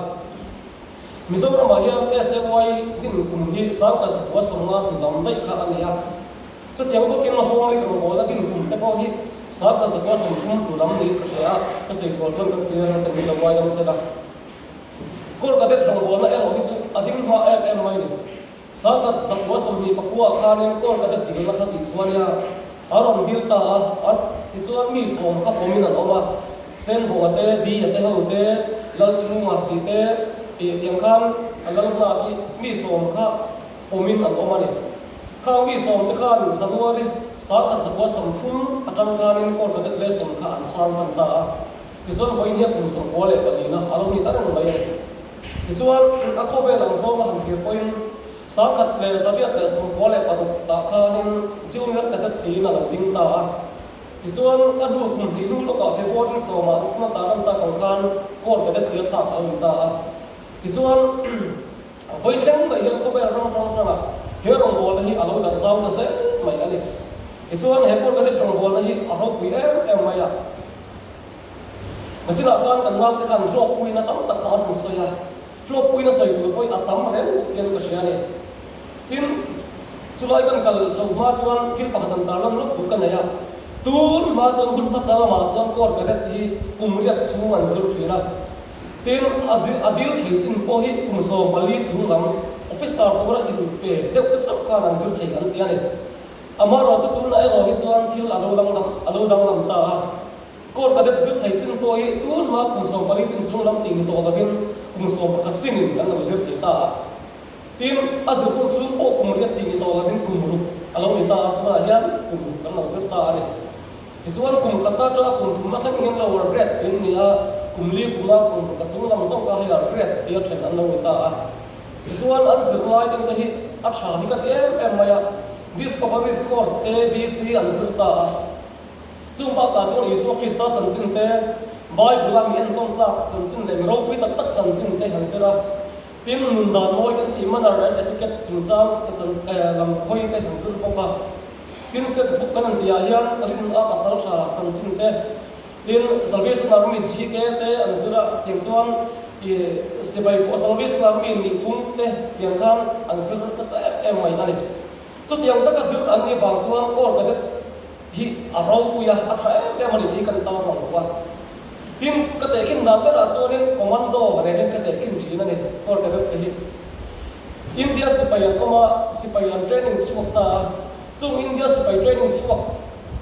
Mizoramah hian SAY din kum hi Sangka zakua sawmnga hnu lam daih kha a ni a. Chutiang bawkin Home League rawngbawlna din kum te pawh hi Sangka zakua 30 hnu lam niin ka hria a, ka sawi sual chuan kan senior ho ten min lo ngaidam sela. Court Cadet rawngbawlna erawh hi chu a ding hma em em mai a ni. Sangkhat zakua 29 ah khanin Corps Cadet dilna kha tih chuan nia a rawn dil ta a, a tichuan mi sawm kha pawmin an awm a, Senbawnga te, Di-a te ho te, Lalchhunga tih te tih tiang khan a lal nghak hi mi sawm kha pawmin an awm a ni. Khang mi sawm te khan January 1030 atang khanin Corps Cadet lesson kha an chhang tan ta a, tichuan vawiin hi a kum 94 na a lo ni ta reng mai a ni. Tichuan, a khawvel ang zawnga han thlir pawhin 1986 ah khanin Junior Cadet tiin a lo ding ta a. Tichuan, a hnu kum hnih hnu lawkah February sawmah an hma ta ran tak ang khan Corps Cadet tia thlak a awm ta a. Tichuan, vawi thleng daih hian khawvel ram hrang hrangah he rawngbawlna hi a lo darh zau ta zel mai a ni. Tichuan, he Corps Cadet rawngbawlna hi a ropui em em mai a. Nachinah khan kan naute khan hlawkpuina tam tak kha an rawn sawi a, hlawkpuina sawi tur pawhin a tam reng bawk hian ka hria a ni. Tin, chulai kan kal chho hma chuan thil pakhat an tarlan lawk duh ka nei a, tun hma chuan hun hmasa lamah chuan Corps Cadet hi kum riat chhung an zir thin a, tin a zir a dil thei chin pawh hi kum 14 chung lam officer tura inpe deuh te chauh khan an zir thei an ti a ni. Amaherawhchu tunah erawh hi chuan thil a lo danglam a lo danglam ta a. Corps Cadet zir thei chin pawh hi tun hma kum 14 chin chung lam tih ni tawh lovin kum 11 chinin an lo zir thei ta a. Tin, a zir hun chhung pawh kum riat tih ni tawh lovin kum ruk a lo ni ta a, tunah hian kum ruk an lo zir ta a ni. Tichuan kum khat atanga kum thum a thleng hian lower grade tih an ni a, kum li kuma kum ruk a chung lam zawk a higher grade tia then an lo ni ta a. Tichuan an zirlai deuh te hi a tha hi ka ti em em mai a, Discoveries course A, B, C an zir ta a. Chung bakah chuan Isua Krista chanchin te, Bible-a mi entawn tlak chanchin leh mi ropui tak tak chanchin te han zir a. Tin, nun dan mawi kan tih manner and etiquette chungchang te chan lam hawi te han zir bawk a. Tin, set book kan han tihah hian rinna pasal tha chanchin te, tin, Salvation Army GK te an zir a, tiang chuan ih sipai pawh Salvation Army nihphung te tiang khan an zir nasa em em mai a ni. Chutiang taka zir an nih vang chuan Corps Cadet hi a ropui a, a tha em em a ni tih hi kan tar lang duh a. Tin, ka tehkhin dan berah chuanin Commando nen hian ka tehkhin thin a ni, Corps Cadet te hi. India sipai an awm a, sipai an training chhuak ta a, chung India sipai training chhuak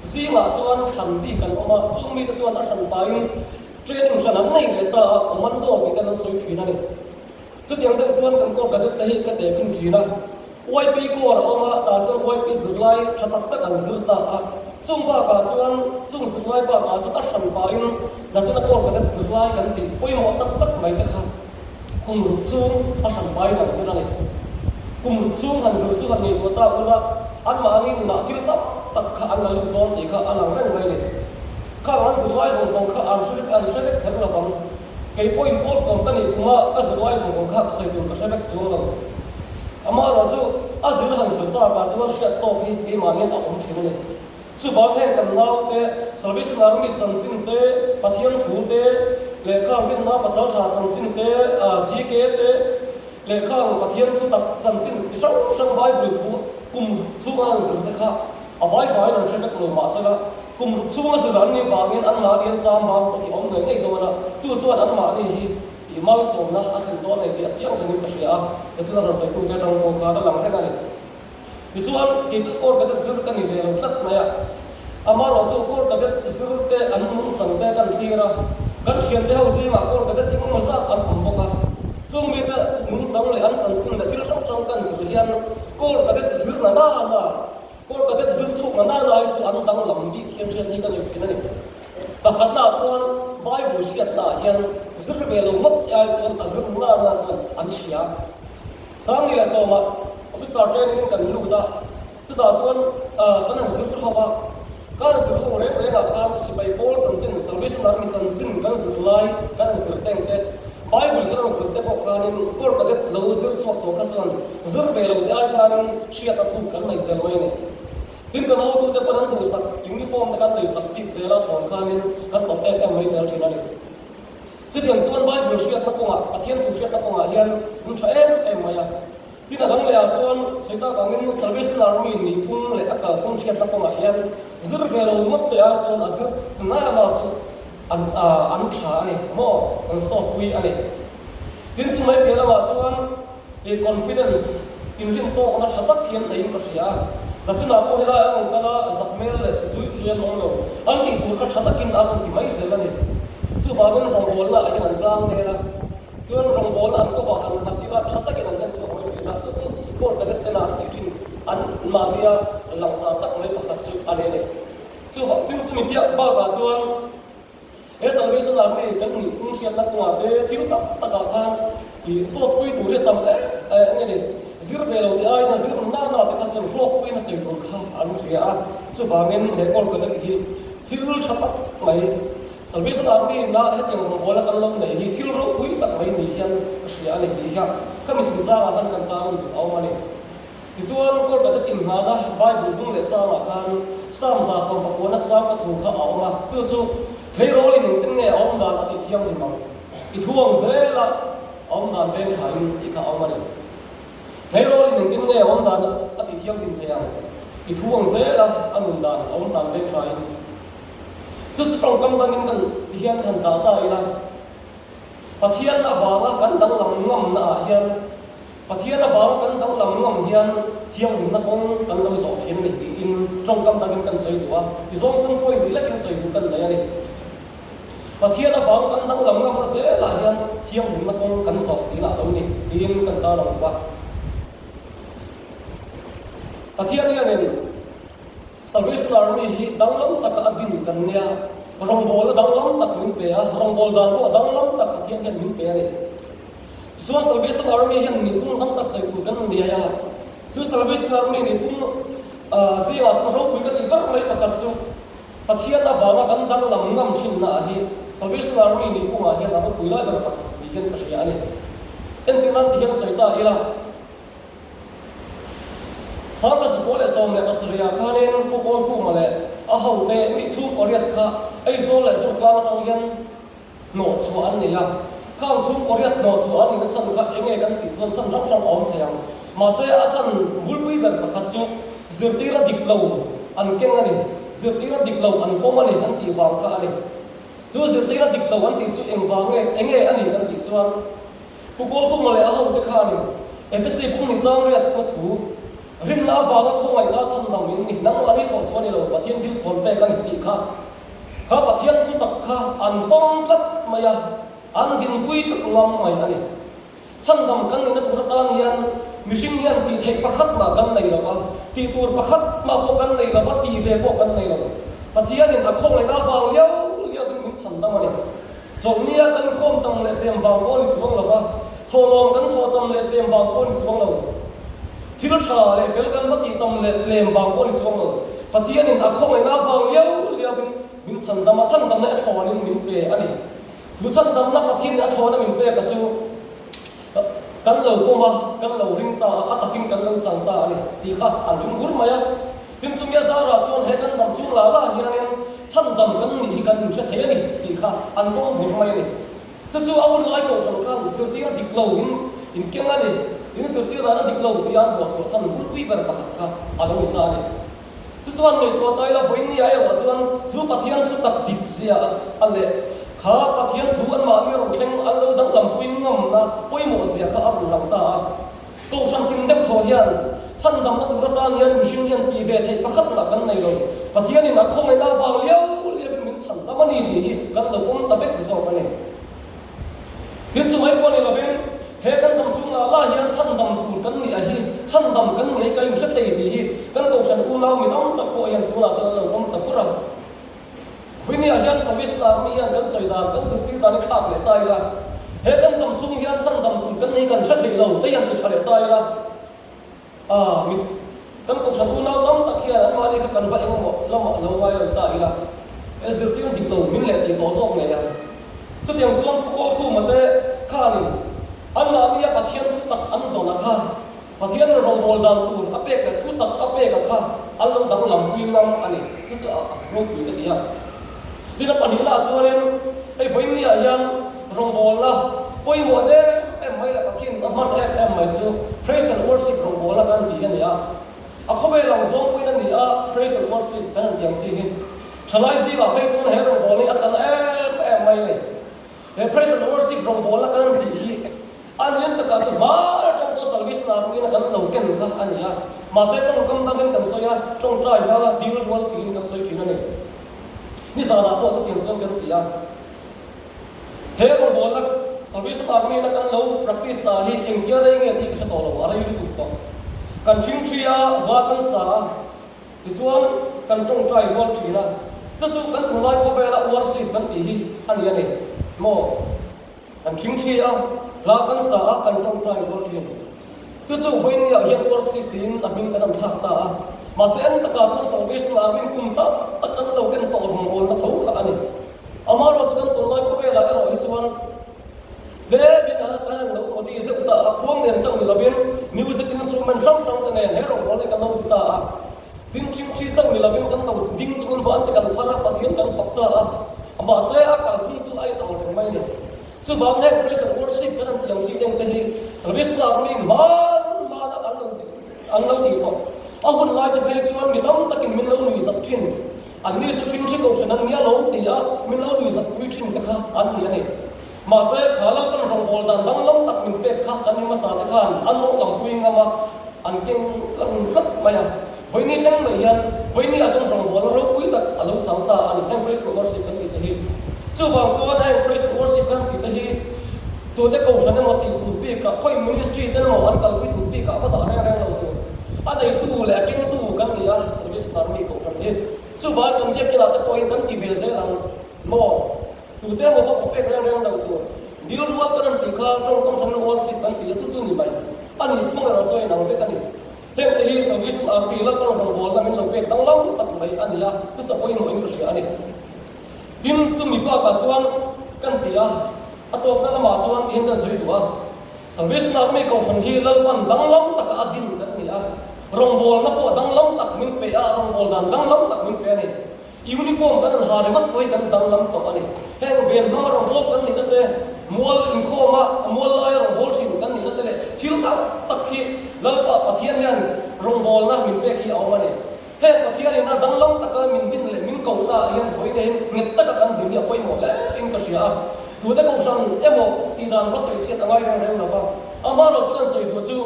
zingah chuan thlan bik an awm a, chung mite chuan a hran pahin training hran an nei leh ta a, Commando tih te an sawi thin a ni. Chutiang deuh chuan kan Corps Cadet te hi ka tehkhin thin a. YP Corps a awm a, tah chuan YP zirlai tha tak tak an zir ta a. Chung bakah chuan, chung zirlai bakah chuan a hran pahin Nachina Corps Cadet zirlai kan tih pawimawh tak tak mai te kha kum ruk chhung a hran pahin an zir a ni. Kum ruk chhung han zir chu han ngaihtuah ta ula, anmahni nunah thil tam tak kha an la lut dawn tih kha a lang reng mai a ni. Khang an zirlai zawng zawng kha an hre an hre vek kher lo vang. Kei pawhin pawl sawm ka nih kuma ka zirlai zawng zawng kha ka sawi tur ka hre vek chuang lo. Amaherawh chu a zir han zir takah chuan hriat tawk hi keimah hian a awm thin a ni. Chuvang heng kan naute, Salvation Army chanchin te, Pathian thu te, lehkha rinna pasaltha chanchin te, GK te, lehkha Pathian thu tak chanchin chi hrang hrang Bible thu kum chhunga han zir te kha a vai vaiin an hre vek lo mahsela Kum ruk chhunga zir an nih vangin anmahni an cham bang pawh hi awm ngei ngei dawn a, chu chuan anmahni hi I malsawmna a thlen dawn a ni tih a chiang rengin ka hria a, tichuan a rawn sawitute atang pawh khan a lang reng a ni. Tichuan, kei chu Corps Cadet zir ka ni ve lo tlat mai a, amaherawh chu Corps Cadet zir te an nungchang te kan thlir a, kan thiante ho zingah Corps Cadet engemaw zat an awm bawk a, chung mite nungchang leh an chanchin leh thil hrang hrang kan zir hian Corps Cadet zir na na na, Corps Cadet zir chhuk na na na hi chu an danglam bik hian hriat hi ka nei thin a ni. Pakhatnaah chuan Bible hriatnaah hian zir ve lo ngawt ai chuan a zir nana chuan an hria. Sangni leh Sawma officer training in kan lut a, chutah chuan kan han zir ho a, kan han zir ho reng rengah khan sipai pawl chanchin, Salvation Army chanchin kan zir lai kan han zir teng te, Bible kan han zir te pawh khanin Corps Cadet lo zir chhuak tawh kha chuan zir ve lo te ai khanin hriat a thuk kan nei zel mai a ni. Tin kan hotute pawn an duhsak uniform te kan leisak bik zel a thawn khanin kan awp em em mai zel thin a ni. Chutiang chuan Bible hriatna kawngah, Pathian thu hriatna kawngah hian min tha em em mai a. Tin a dang lehah chuan sawi tak angin Salvation Army nihphung leh a kalphung hriatna kawngah hian zir ve lo ngawt teh ah chuan a zir nana chu an an tha a ni maw, an sawtpui a ni. Tin chu mai piah lamah chuan i confidence, inrintawkna tha tak hian neiin ka hria a. Nasinah pawh helai a rawn kal a, zak hmel leh zui zui an awm lo. An tih tur kha tha takin a rawn ti mai zel a ni. Chuvangin rawngbawlna ah hian an tlang vel a, chuan rawngbawlna an kawvah han nghat ila tha takin an en chhuak mai thin a, chu chu Corps Cadet tena an tih thin an mahnia langsar tak mai pakhat chu a ni a ni. Chuvang tin chumi piah bakah chuan He Salvation Army kan nih phung hriatna kawngah te thil tak takah khan i sawtpui tur hi a tam em em a ni. Zir ve lo te aiin a zir nana te kha chuan hlawkpuiin a sawi tur kha an hria a, chuvangin he Kolkata hi thil tha tak mai Salvation Army na hetiang rawngbawla kan lo neih hi thil ropui tak mai ni hian ka hria a ni tih hian khami chungchangah khan kan tan duh a awm a ni. Tichuan, Kolkata inhnana Bible bung leh changah khan Psalm 119 chang ka thu kha a awm a, chu chu tleirawl in engtin nge a awm dan a tih thianghlim ang? I thu ang zel a, a awm dan veng tha in tih kha a awm a ni. Tleirawl in engtin nge a awm dan a tih thianghlim thei ang? I thu ang zel a, a nun dan, a awm dan veng tha in. Chu chu tawngkam dangin kan ti hian han dah ta ila, Pathian avanga kan danglam ngamna ah hian, Pathian avanga kan danglam ngam hian thianghlimna kawng kan lo zawh thin a ni tiin tawngkam dangin kan sawi duh a, tizawng chuan point ni lekin sawi duh kan nei a ni. Pathian avanga kan danglam ngamna zelah hian thianghlimna kawng kan zawh tih lah lo ni tiin kan tarlang duh a. Pathian hianin Salvation Army hi danglam taka a din kan nia, rawngbawlna danglam tak min pe a, rawngbâwl dan pawh danglam tak Pathian hian min pe a ni. Tichuan Salvation Army hian nihphung tam tak sawi tur kan niai a, chu Salvation Army nihphung zingah chuan ropui ka tih ber mai pakhat chu Pathian avanga kan danglam ngam thinna ah hi Salvation Army nihphungah hian a ropui lai ber pakhat ni hian ka hria a ni. Entirnan ti hian sawi ta ila. Sangha 17 ah khanin Pu Kawlkhuma leh a hote mi chhungkaw riat kha Aizawl leh Durtlang atang hian hnawh chhuah an nei a. Khang chhungkaw riat hnawh chhuah an nihna chhan kha enge kan tih chuan chhan hrang hrang a awm thei ang. Mahse a chhan bulpui ber pakhat chu zirtira dik lo an keng a ni, zirtira dik lo an pawm a ni an tih vang kha a ni. Chu zirtira dik lo an tih chu engvang nge, enge a ni kan tih chuan, Pu Kawlkhuma leh a hote khanin Efesi bung ni zang riatna thu, Rinna avanga khawngaihna chhandam in ni, nangmah ni thawh chu a ni lo, Pathian thil thawn pek a ni tih kha, kha Pathian thu tak kha an pawm tlat mai a, an dinpui tlat ngam mai a ni. Chhandam kan nihna tur atan hian mihring hian tih theih pakhat mah kan nei lo va, tih tur pakhat mah pawh kan nei lo va, tih ve pawh kan nei lo. Pathianin a khawngaihna avang liau liauin min chhandam a ni. Chawlhnia kan khawm tam leh tlem vang pawh a ni chuang lo va, thawhlawm kan thawh tam leh tlem vang pawh a ni chuang lo. Thil tha leh fel kan va tih tam leh tlem vang pawh a ni chuang lo. Pathianin a khawngaihna avang liau liauin min chhandam a, chhandamna a thlawnin min pe a ni. Chu chhandamna Pathianin a thlawna min pek a chu kan lo pawm a, kan lo ring ta a, a takin kan lo chang ta a ni tih kha an ring bur mai a. Tin chu Mia Zara chuan he kan dam chhung lah lah hianin chhandam kan nih hi kan inhre thei a ni tih kha an pawm bur mai a ni. Chu chu a hun lai kohhran khan zirtir a dik lo in inkeng a ni, in zirtir dan a dik lo tih an buah chhuah chhan bulpui ber pakhat kha a lo ni ta a ni. Chu chuan ngaihtuah ta ila vawiin nia erawh chuan chu Pathian thu tak dik zia a leh. Kha Pathian thu anmahni rawn thleng an lo danglampui ngamna pawimawh zia kha a rawn lang ta a. Kohhran tin deuh thaw hian chhandamna tur atan hian mihring hian tih ve theih pakhat mah kan nei lo. Pathianin a khawngaihna avang liau liauin min chhandam a ni tih hi kan lo awm ta vek zawk a ni. Tin chu mai pawh ni lovin he kan dam chhung lah lah hian chhandam tur kan nih a hi, chhandam kan nih hi ka inhre thei tih hi kan kohhran unau mi tam tak pawh hian tunah chuan an lo awm ta pur a. Vawiniah hian Service Army hian kan sawi dan, kan zirtir dan hi thlak leh ta ila, he kan dam chhung hian chhandam tur kan nei kan hre thei lo te hian ti tha leh ta ila, ah mit kan kohhran unau tam tak hian anmahni kha kan va eng emaw lamah lo ngai lo ta ila, he zirtir dik lo min leh tih tawh zawk ngei a. Chutiang chuan Pu Kawlkhuma te khanin anmahnia Pathian thu tak an dawn a kha, Pathian rawngbâwl dan tur a pek leh thu tak a pek a kha an lo danglam pui ngam a ni. Chu chu a ropui ka ti a. Tin a pahnihnaah chuanin hei vawiinniah hian rawngbâwlna pawimawh em em mai leh Pathian a hman em em mai chu Praise and Worship rawngbâwlna kan tih a ni a. A khawvel ang zawng pawhin a ni a, Praise and Worship kan han tih ang chi hi. Thalai zingah phei chuan he rawngbâwl hi a tla na em em mai a ni. He Praise and Worship rawngbâwlna kan tih hi A nian takah chu hmar atang pawh service lar ruin a kan lo ken kha a ni a, mahse tawngkam dangin kan sawi a, tawngtai hmanga dil rual tiin kan sawi thin a ni. Nizanah pawh chutiang chuan kan ti a, he rawngbawlna service lar ruin a kan lo practice ta hi engtia rei nge tih ka hre tawh lo, a rei lutuk tawh. Kan ṭhingṭhi a, hma kan sa a, tichuan kan tawngtai rual thin a, chu chu kan tunlai khawvela worship kan tih hi a ni a ni maw? Kan ṭhingṭhi a, hla kan sa a, kan ṭawngṭai rual ṭhin. Chu chu vawinia hian worship tiin a hming kan an thlak ta a. Mahse en takah chuan Salvation Army kum tam tak kan lo ken tawh rawngbawlna tho kha a ni. Amaherawhchu kan tunlai khawvelah erawh hi chuan tlem in a kan han lo modi zeuh ta a, khuang nen zeuh ni lovin music instrument hrang hrang te nen he rawngbawlna hi kan lo ti ta a. Tin, ṭhingṭhi chauh ni lovin kan lo ding chungin ban te kan phar a, Pathian kan fak ta a. Mahse, a kalphung chu a inang reng mai a ni. Chuvang heng praise and worship kan han tih ang chi deng te hi service army hman hman a an lo an lo tih tawh. A hun lai te phei chuan mi tam takin min lo nuih zak thin. Anni chu ṭhingṭhi kohhran an nia lo ti a, min lo nuih zak pui thin te kha an ni a ni. Mahse, kha Lalpan rawngbâwl dan danglam tak min pek kha kan mi hmasa te khan an awh lampui ngam a, an keng tlang tlat mai a. Vawiini thleng mai hian vawiini ah chuan rawngbâwlna ropui tak a lo chang ta a ni, heng praise and worship kan tih te hi. Chuvang chuan heng praise and worship kan tih te hi tute kohhran emaw tih tur bikah, khawi ministry te emaw an kalpui tur bikah va dah reng reng lo tur. A neitu leh a kengtu kan ni a, Service Army kohhran hi. Chuvang kan biakina te pawhin kan ti ve zel ang maw? Tute emaw va pek reng reng lo tur. Dil rual kan an tih kha tawngkam hran worship kan ti a chu chu ni mai. A nih thung erawh chuan inang vek a ni. Heng te hi Salvation Army Lalpan rawngbawlna min lo pek danglam tak mai a ni a, chu chu a pawimawhin ka hria a ni. Tin, chumi bakah chuan kan ti a, a tawpna lamah chuan tihian kan sawi duh a, Salvation Army kohhran hi Lalpan danglam taka a din kan ni a, rawngbawlna pawh danglam tak min pe a, rawngbâwl dan danglam tak min pe a ni. Uniform kan han ha ringawt pawh hi kan danglam tawh a ni. Heng ven hmanga rawngbâwl kan nihna te, mual inkhawma mual laia rawngbâwl thin kan nihna te leh thil tam tak hi Lalpa Pathian hian rawngbâwlna min pek hi a awm a ni. Heng Pathianin a danglam taka min din leh min kohna ah hian vawi neiin nghet taka kan din hi a pawimawh hle in ka hria a. Tute kohhran emaw tihdan va sawi chhiat a ngai reng reng lo va, amaherawhchu kan sawi duh chu,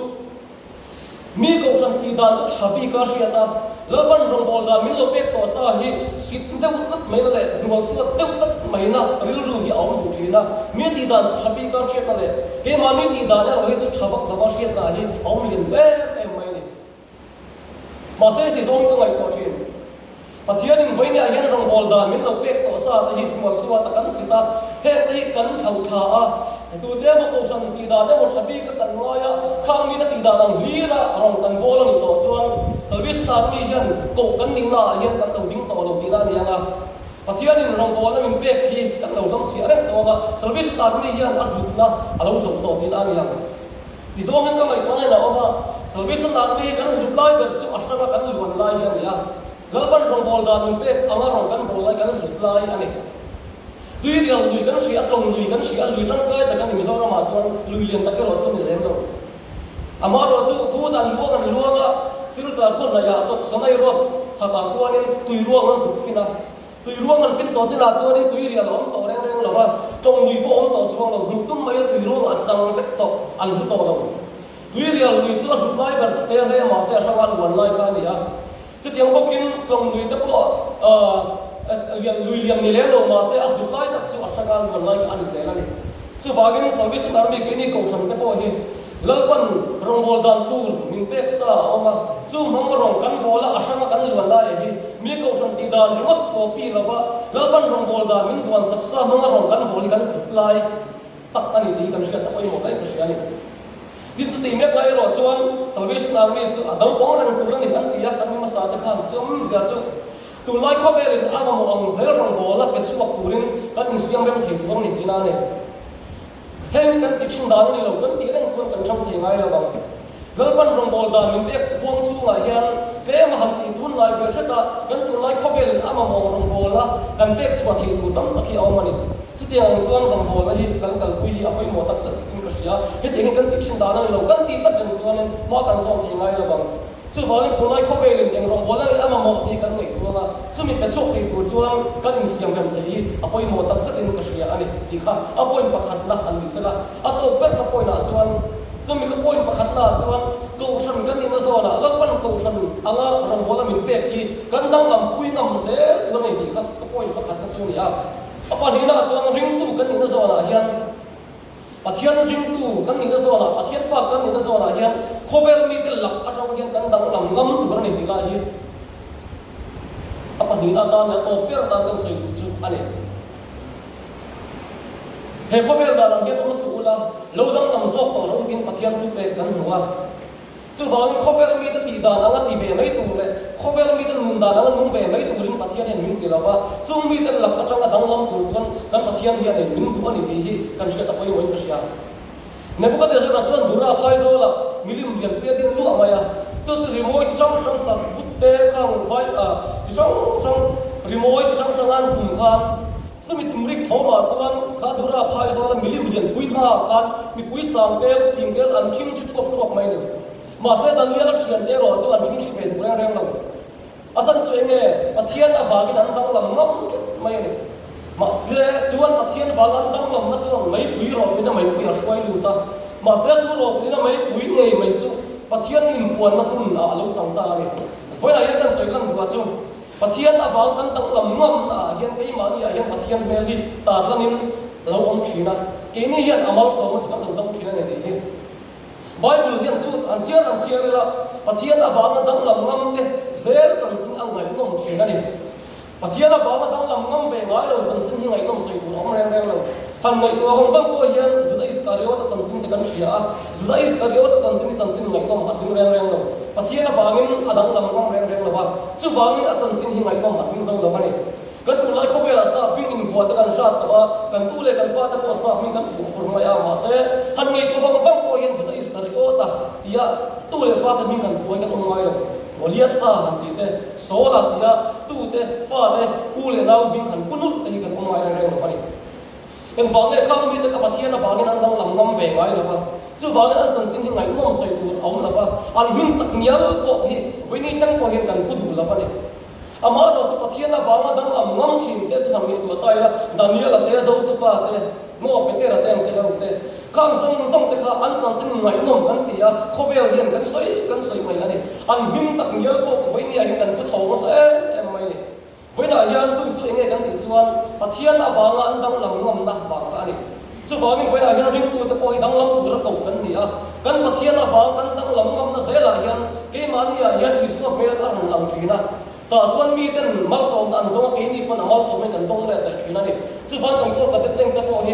Mi kohhran tih dan chu tha bik a hriat a, Lalpan rawngbâwl dan min lo pek tawh sa hi sit deuh tlat maina leh hnual suat deuh tlat maina rilru hi a awm duh thin a. Mi tih dan chu tha bik a hriatna leh keimahni tih dan erawh hi chu tha vak lova hriatna hi a awm lian duh em em mai a ni. Mahse heti zawng ka ngaihtuah thin. Pathianin vawinia hian rawngbâwl dan min lo pek tawh sa te hi hnual suat a kan sit a, heng te hi kan tho thla a, tute emaw kohhran tih dan emaw tha bik a kan ngai a, khang mite tih dan ang hlir a rawn kan bawl a nih tawh chuan service tan mi hian koh kan nihna ah hian kan lo ding tawh lo tihna a ni ang a. Pathianin rawngbâwlna min pek hi kan lo hlamchhiah reng tawh ang a, service tan mi hian a hlutna a lo hloh tawh tihna a ni ang. Tizawng hian ka ngaihtuahna in a awm a, Salvation Army hi kan hlut lai ber chu a hranga kan luan lai hi a ni a, Lalpan rawngbâwl dan min pek anga rawn kan bawl lai kan hlut lai a ni. Tuirial lui kan hria a, tlawng lui kan hria a, lui tangkai tak a ni Mizoramah chuan lui lian tak erawh chu a ni lem lo. Amaherawh chu khut an luang an luang a, Silchar khaw hnaihah Sanai Road chhakah khuanin tui ruang an zuk fin a. Tui ruang an fin tawh chinah chuanin tui rial a awm tawh reng reng lo va, tlawng lui pawh a awm tawh chuang lo, hmuh tum mai a tui ruang a chang vek tawh, an hmu tawh lo. Tui rial lui chu a hlut lai ber chu te hle mahse a hranga luan lai kha a ni a. Chutiang bawkin tlawng lui te pawh lian lui lian ni lem lo mahse a hlut lai tak chu a hranga luan lai kha a ni zel a ni. Chuvangin Salvation Army keini kohhran te pawh hi Lalpan rawngbâwl dan tur min pek sa a awm a, chu hmang rawng kan bâwl a, a hranga kan luan lai hi mi kohhran tih dan ringawt copy lova Lalpan rawngbâwl dan min duan sak sa hmanga rawng kan bâwl hi kan hlut lai tak a ni tih hi kan hriat a pawimawh hle ka hria a ni. Tin chutih mek lai erawh chuan Salvation Army chu a naupang reng tur a ni an ti a, kan mi hmasa te khan chu awmzia chu tunlai khawvelin a mamawh ang zel rawngbâwl a pe chhuak turin kan insiam rem thei tur a ni tihna a ni. Heng hi kan ti thin dan a ni lo, kan tih reng chuan kan thang thei ngai lo ang. Lalpan rawngbâwl dan min pek huang chhungah hian tlem a han tih tunlai ve hret a, kan tunlai khawvelin a mamawh rawngbâwl a kan pek chhuah theih tur tam tak hi a awm a ni. Chutiang ang chuan rawngbâwlna hi kan kalpui hi a pawimawh tak zet zetin ka hria. Hetiang hi kan ti thin dan a ni lo, kan tih tlat reng chuanin hma kan sawm thei ngai lo ang. Chuvangin tunlai khawvelin eng rawngbâwlna leh a mamawh tih kan ngaihtuah a, chumi pe chhuak thei tur chuan kan insiam rem theih hi a pawimawh tak zetin ka hria a ni tih kha a point pakhatna an ni sela. A tawp berna point ah chuan chumi ka point pakhatna ah chuan Kohhran kan nihna zawnah Lalpan Kohhran anga rawngbâwlna min pek hi kan danglam pui ngam zel tur a ni tih kha ka point pakhatna chu a ni a. A pahnihna ah chuan ringtu kan nihna zawnah hian, Pathian ringtu kan nihna zawnah, Pathian fak kan nihna zawnah hian khawvel mite lak atang hian kan danglam ngam tur a ni tih lai hi a pahnihna atan leh a tawp ber atan kan sawi duh chu a ni. He khawvel dan ang hian awm suh ula, lo danglam zawk tawh lo tiin Pathian thupek kan hmu a. Chuvangin khawvel mite tih dan anga ti ve mai tur leh khawvel mite nun dan anga nung ve mai turin Pathian hian min ti lo va, chung mite lak atanga danglam tur chuan kan Pathian hianin min duh a ni tih hi kan hriat a pawimawhin ka hria. Nebuchadnezzar-a chuan Dura phaizawlah milim lianpui a din luah mai a, chu chu rimawi chi hrang hrang sak but te, khang vai chi hrang hrang rimawi chi hrang hranga an tum khan, Chumi tumrik thawmah chuan kha Dura phaizawla milim lianpui hmaah khan mipui sangtel, singtel an ṭhing ṭhi ṭhuak ṭhuak mai a ni. Mahse Daniel-a ṭhiante erawh chu an ṭhing ṭhi ve duh reng reng lo. A chhan chu eng nge? Pathian avangin an danglam ngam tlat mai a ni. Mahse chuan Pathian vang an danglamna chuan meipui rawpin a meipui a hruai lut a. Mahse chu rawpin a meipui ngei mai chu Pathian inpuanna hmun ah a lo chang ta a ni. Vawiinah hian kan sawi lan duah chu. Pathian avang kan danglam ngamna ah hian keimahni ah hian Pathian hmel hi tarlangin a lo awm thin a, keini hian a malsawmna chu kan lo dang thin a ni tih hi Bible hian chu an chhiar an chhiar ila Pathian avanga danglam ngam te zel chanchin a ngaihnawm thin a ni. Pathian avanga danglam ngam ve ngai lo chanchin hi ngaihnawm sawi tur a awm reng reng lo. Han ngaihtuah vang vang pawh hian Juda Iskariota chanchin te kan hria a, Juda Iskariota chanchin hi chanchin ngaihnawm a tling reng reng lo. Pathian avangin a danglam ngam reng reng lo va, chuvangin a chanchin hi ngaihnawm a tling zo lo a ni. Kan tunlai khawvelah sap hming invuah te kan hrat tawh a, kan tu leh kan fate pawh sap hming kan phuah fur mai a, mahse han ngaihtuah vang vang pawh hian Juda Iskariota tia tu leh fate hming han phuah hi kan awm ngai lo. Goliatha han tih te, Saula tia tu te, fate, u leh nau hming han pu nulh te hi kan awm ngai reng reng lo a ni. Engvang nge khang mite ka Pathian avangin an danglam ngam ve ngai lo va, chuvangin an chanchin hi ngaihnawm sawi tur a awm lo va, an hming tak ngial pawh hi vawiini thleng pawh hian kan pu duh lo a ni. Amaherawh chu Pathian avanga danglam ngam thin te chu han ngaihtuah ta ila, Daniela te, Josefa te, Noa Petera te ang te ho te, khang zawng zawng te kha an chanchin ngaihnawm kan ti a, khawvel hian kan sawi kan sawi mai a ni. An hming tak ngial pawh vawiini ah hian kan pu chho nasa em em mai a ni. Vawiinah hian chung chu enge kan tih chuan Pathian avanga an danglam ngamna vang kha a ni. Chuvangin vawiinah hian ringtute pawh hi danglam tura koh kan ni a. Kan Pathian avang kan danglam ngamna zelah hian keimahniah hian Isua hmel a rawn lang thin a. Tah chuan miten malsawmna an dawng a, keini pawn a malsawmin kan dawng let leh thin a ni. Chuvang kan kawlka te teng te pawh hi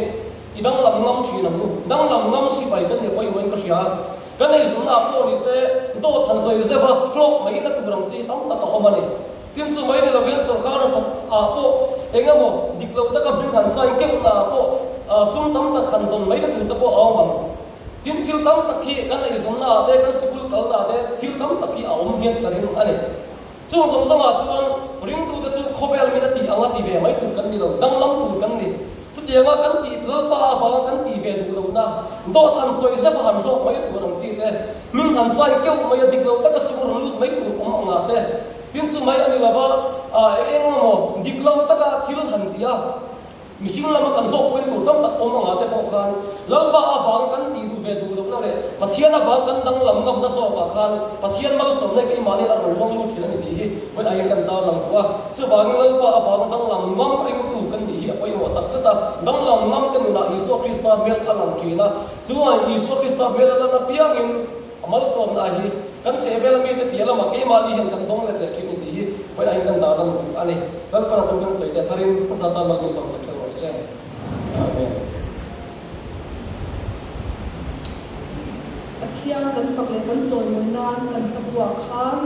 i danglam ngam thin ang u. Danglam ngam sipai kan ni pawimawhin ka hria. Kan eizawmna ah pawh ni se dawt han sawi zeuh a, hlawk mai na tur ang chi hi tam tak a awm a ni. Tin chu mai ni lovin sorkar hnathawk ah pawh eng emaw dik lo taka hming han sign keuh na ah pawh sum tam tak han dawn mai na tur te pawh a awm ang. Tin thil tam tak hi kan eizawnna ah te kan sikul kalna ah te thil tam tak hi a awm hian ka ring a ni. Chung zawng zawng ah chuan ringtute chu khawvel min a tih anga ti ve mai tur kan ni lo, danglam tur kan ni. Chutianga kan tih Lalpa avanga kan tih ve duh lohna dawt han sawi zeuh a han hlawk mai tur ang chi te, hming han sign keuh mai a dik lo taka sum rawn lut mai tur awm angah te, Tin chu mai a ni lo va. Eng eng emaw dik lo taka thil han ti a, mihring lama kan hlawkpui tur tam tak awm angah te pawh khan Lalpa avanga kan tih duh ve duh lohna leh Pathian avanga kan danglam ngamna zawkah khan Pathian malsawmna keimahni a rawn luang lut thin a ni tih hi vawiin ah hian kan tarlang duh a. Chuvangin Lalpa avanga danglam ngam ringtu kan nih hi a pawimawh takzet a, danglam ngam te nunah Isua Krista hmel a lang thin a, chungah Isua Krista hmel a lan apiangin A malsawmna hi kan chhehvela mite piah lamah keimahni hian kan dawng let leh thin ni tih hi vawiinah hian kan dah lan duh a ni. Lalpan a thu kan sawi te tharin hmasa tan mal min sawm sak ṭhelh rawh se. Amen. Pathian kan fak leh kan chawimawi nan kan hla buah khan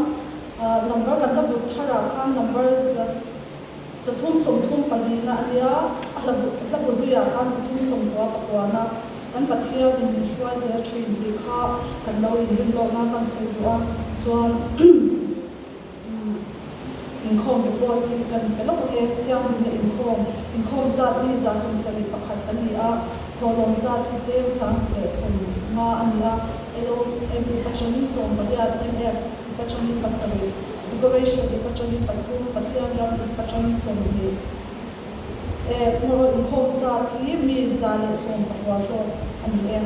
number kan hla but tharah khan number 335 na a nia, a hla hla bu hluiah khan 398 na kan Pathianin min hruai zel thin tih kha kan lo inrin lawkna kan sawi duh a, chuan inkhawm report hi kan pe lawk ang e, thianghlimna inkhawm, inkhawm zat mi 71 kan ni a, thawhlawm zat hi cheng 1015 a ni a, LOM atangin 18, MF atangin 7. Decoration ip atangin pathum, Pathian ram ip atangin 20 e erawh inkhawm zat hi mi 119 zawk a ni e.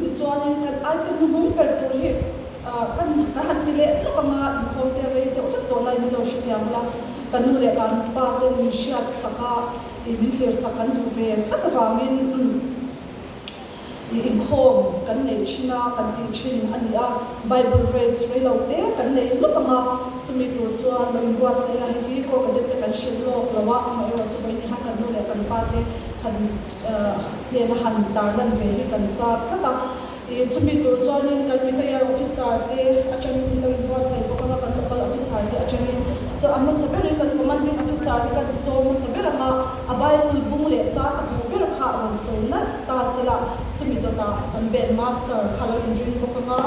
Tichuanin kan item hnuhnung ber tur hi kan ka han ti leh lawk anga inkhawm te rei deuh hlek tawh lai min lo hrethiam ula, ka nu leh kan pa ten min hriat sak a, min thlir sak kan duh ve tlat avangin. I inkhawm kan neih thin a, kan tih thin a ni a, Bible verse rei lo te kan nei lawk ang a, chumi tur chuan lo inbuatsaih a, hei hi Corps Cadet te kan hrilh lawk lo a, amaherawh chu vawiin hian kan nu leh kan pa te han hnena han tarlan ve hi kan chak tlat a. I chumi tur chuanin kan retire officer te atangin kan lo inbuatsaih bawk ang a, kan local officer te atangin chu a hmasa berin kan commanding officer hi kan sawm hmasa ber ang a, a Bible bung leh chang a duh ber kha a rawn sawi nalh ta sela, chumi dawtah kan band master kha lo inring bawk ang a,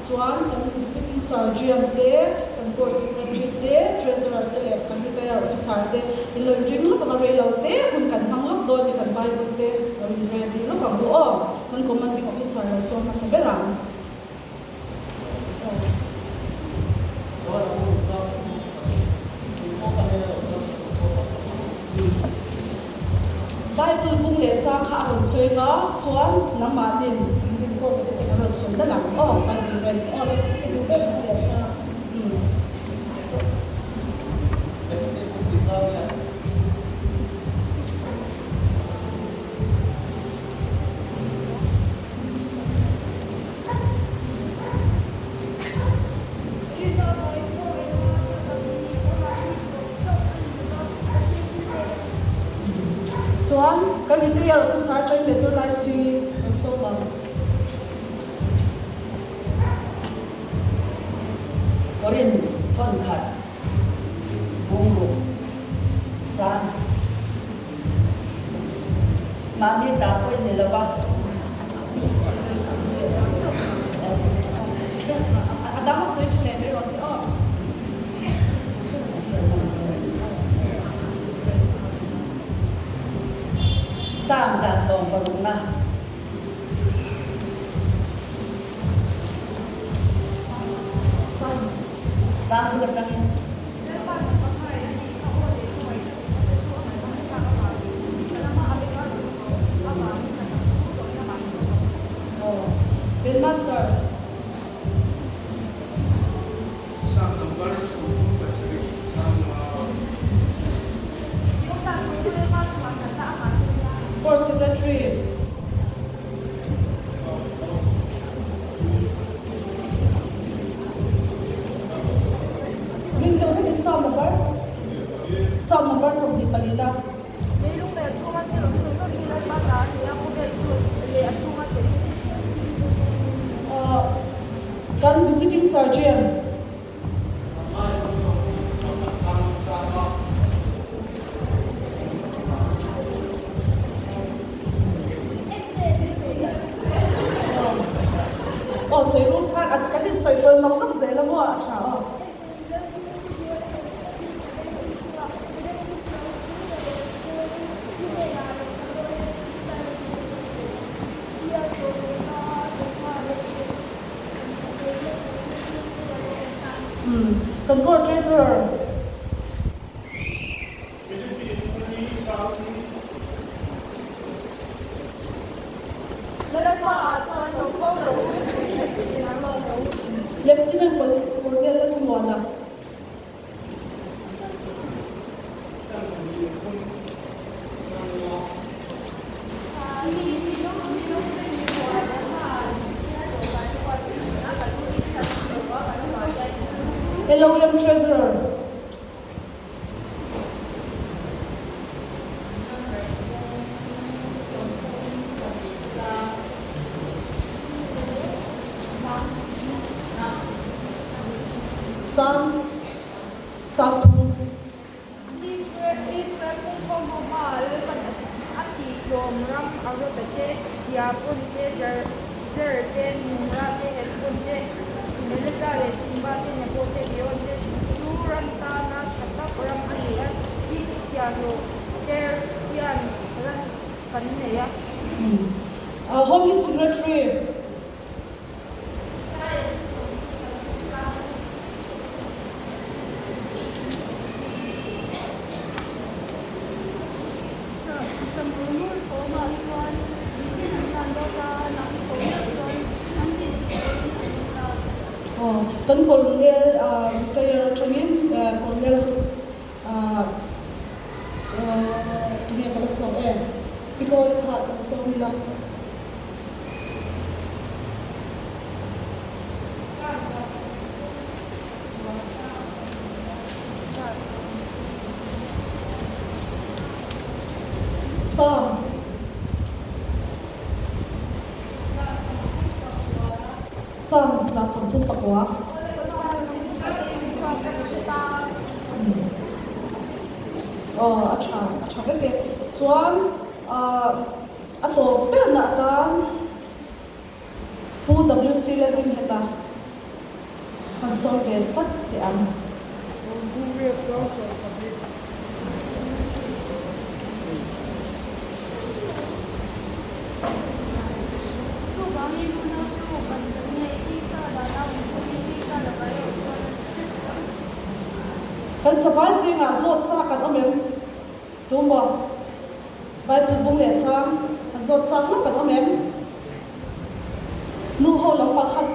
chuan kan visiting surgeon te, kan court secretary te, treasurer te leh kan retire officer te in lo inring lawk ang a, rei lo te hun kan hmang lawk dawn ni kan Bible te lo in ready lawk ang u aw, kan commanding officer lo sawm hmasa ber ang. Bible bung leh chang kha a rawn sawi nga chuan nangmahnin an din pawh te te a rawn sawi nalh ang aw Bible verse aw i duh ber bung leh chang Chuan kan retire officer atangin Major Lai Chhingi an sawm ang. Korin thawnkhat bungruk chang Mahni ta pawh i ni lo va. Sam 160 na. Chang bul atangin. Sam number 37 chang Board Secretary. Ring deuh hlek in Psalm number Psalm number 24 na. Leilung leh a chhunga thil awm zawng zawng hi Lalpa ta a ni a, khawvel chu leh a chhunga cheng te. Kan visiting surgeon. Aw sawi rum kha kan in sawi kual nawk nawk zel a maw a tha aw. Kan court treasurer. Lalpa-ah chuan lo fo rawh u, puitling a tih in a lawm rawh u. Lieutenant Colonel Lalthlamuana. LOM Treasurer. Chang chang thum. Israel Israel pungkhawm ho hmaah Lalpan a tihtlawm ram Arota te, Giabon te, Zer te, Nimra te, Hesbon te, Meleza leh Simba te, Nebo te, Beon te chu ram tana tha tak ram a ni a, tin i chhiahhlawh ter hian ran kan nei a. Home League Secretary. Kan Colonel retire atangin Colonel tunge ka la sawm em? Pi Kawl kha ka la sawm ila. Sam. Sam 35. Aw a tha a tha vek e. Chuan a tawp berna atan Pu WC Lalringheta kan sawi ve tlat teh ang. Chuvangin unaute u kan kan nei tisa dana awm turin tisa lakah erawh chuan a ni vek ang. Kan savai zingah zawt chak an awm em? Tu maw? Bible bung leh chang an zawt chak lawk an awm em? Nu ho lam pakhat,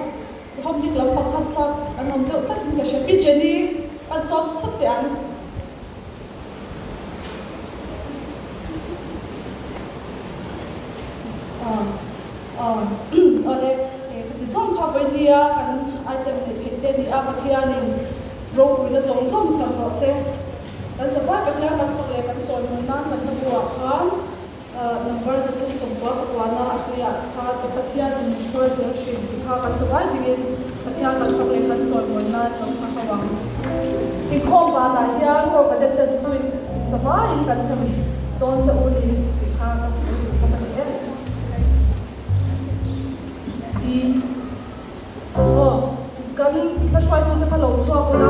home dik lam pakhat chak an awm deuh tlat in ka hria. Pi Jenny an sawm thut teh ang. Awle, khati zawng kha vawinia kan item neih theih te ni a, Pathianin ropuina zawng zawng chang rawh se. Kan zavai Pathian kan fak leh kan chawimawi nan kan hla buah khan number 399 a hluiah khan ka Pathianin min hruai zel thin tih kha kan zavai dingin Pathian kan fak leh kan chawimawi nan lo sa ho ang. Inkhawm banah hian Corps Cadet ten suit zavaiin kan sem dawn che u ni tih kha kan sawi duh bawk a ni e. Ti aw kan hla hruaitute kha lo chhuak ula.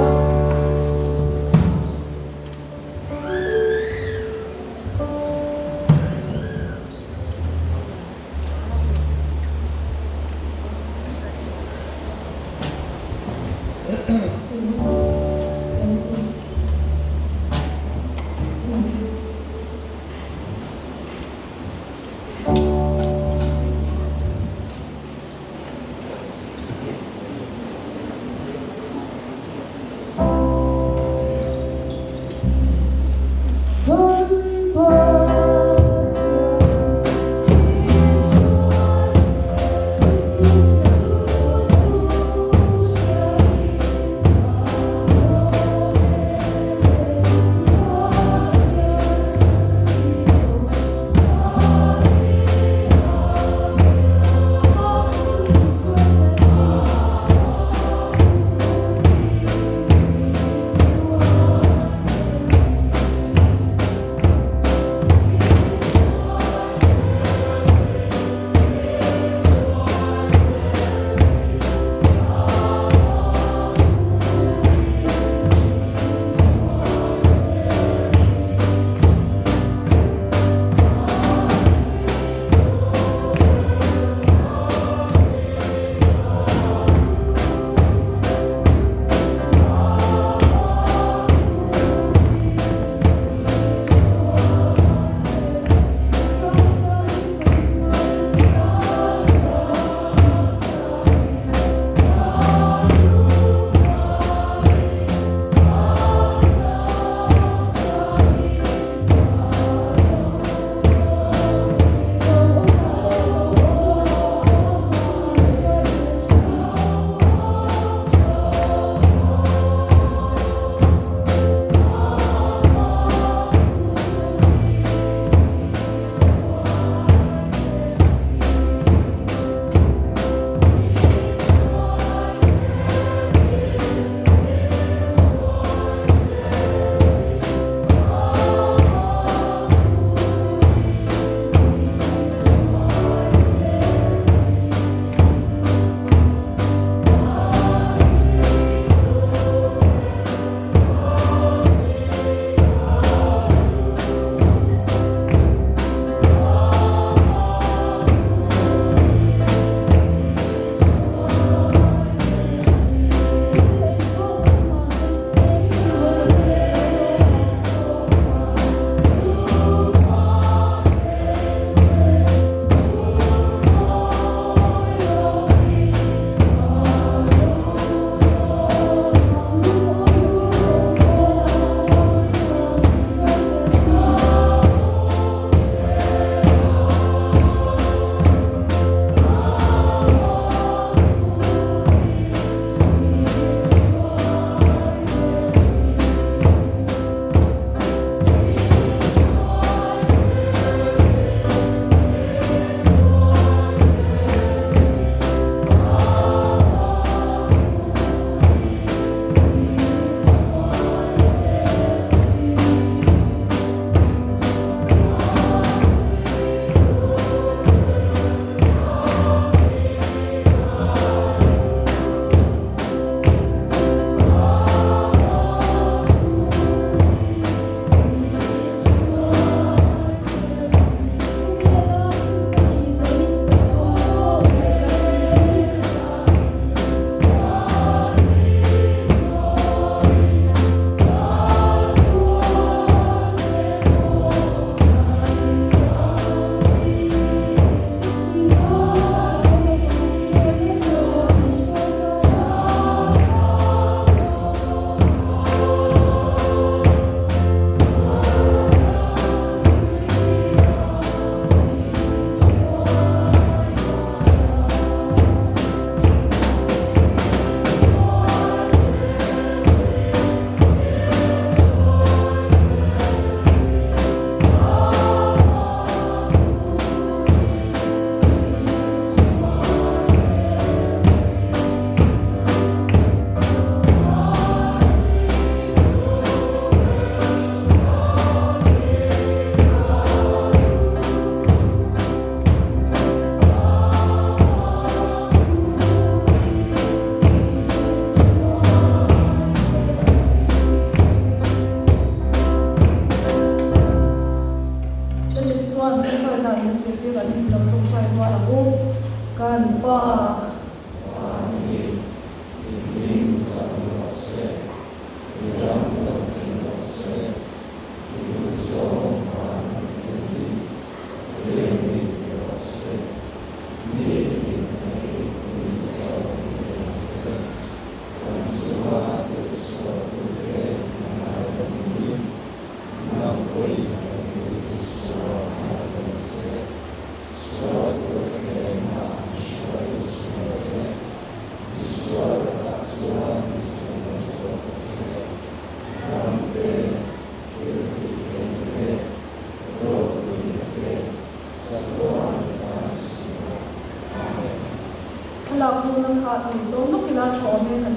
zirtir angin i lo tawngtai rual ang u. Kan Pa. Vani, i hming zam rawh se, i ram lo thleng rawh se, i duhzawng van a thlengin lengin ti rawh se, nitin ei min zawh i pe ang che, kan chunga thilsual tute ngai awmin nang pawhin kan thilsual ngai awm che. Sual thlenga hruai sual che, sual lakah chuan i chhung zawk che. Ram te, thil tih theih te, ropuina te, chatuan a sual. Amen. Thlalak hnu na kha nei dawn lawk ila tha awm e kan.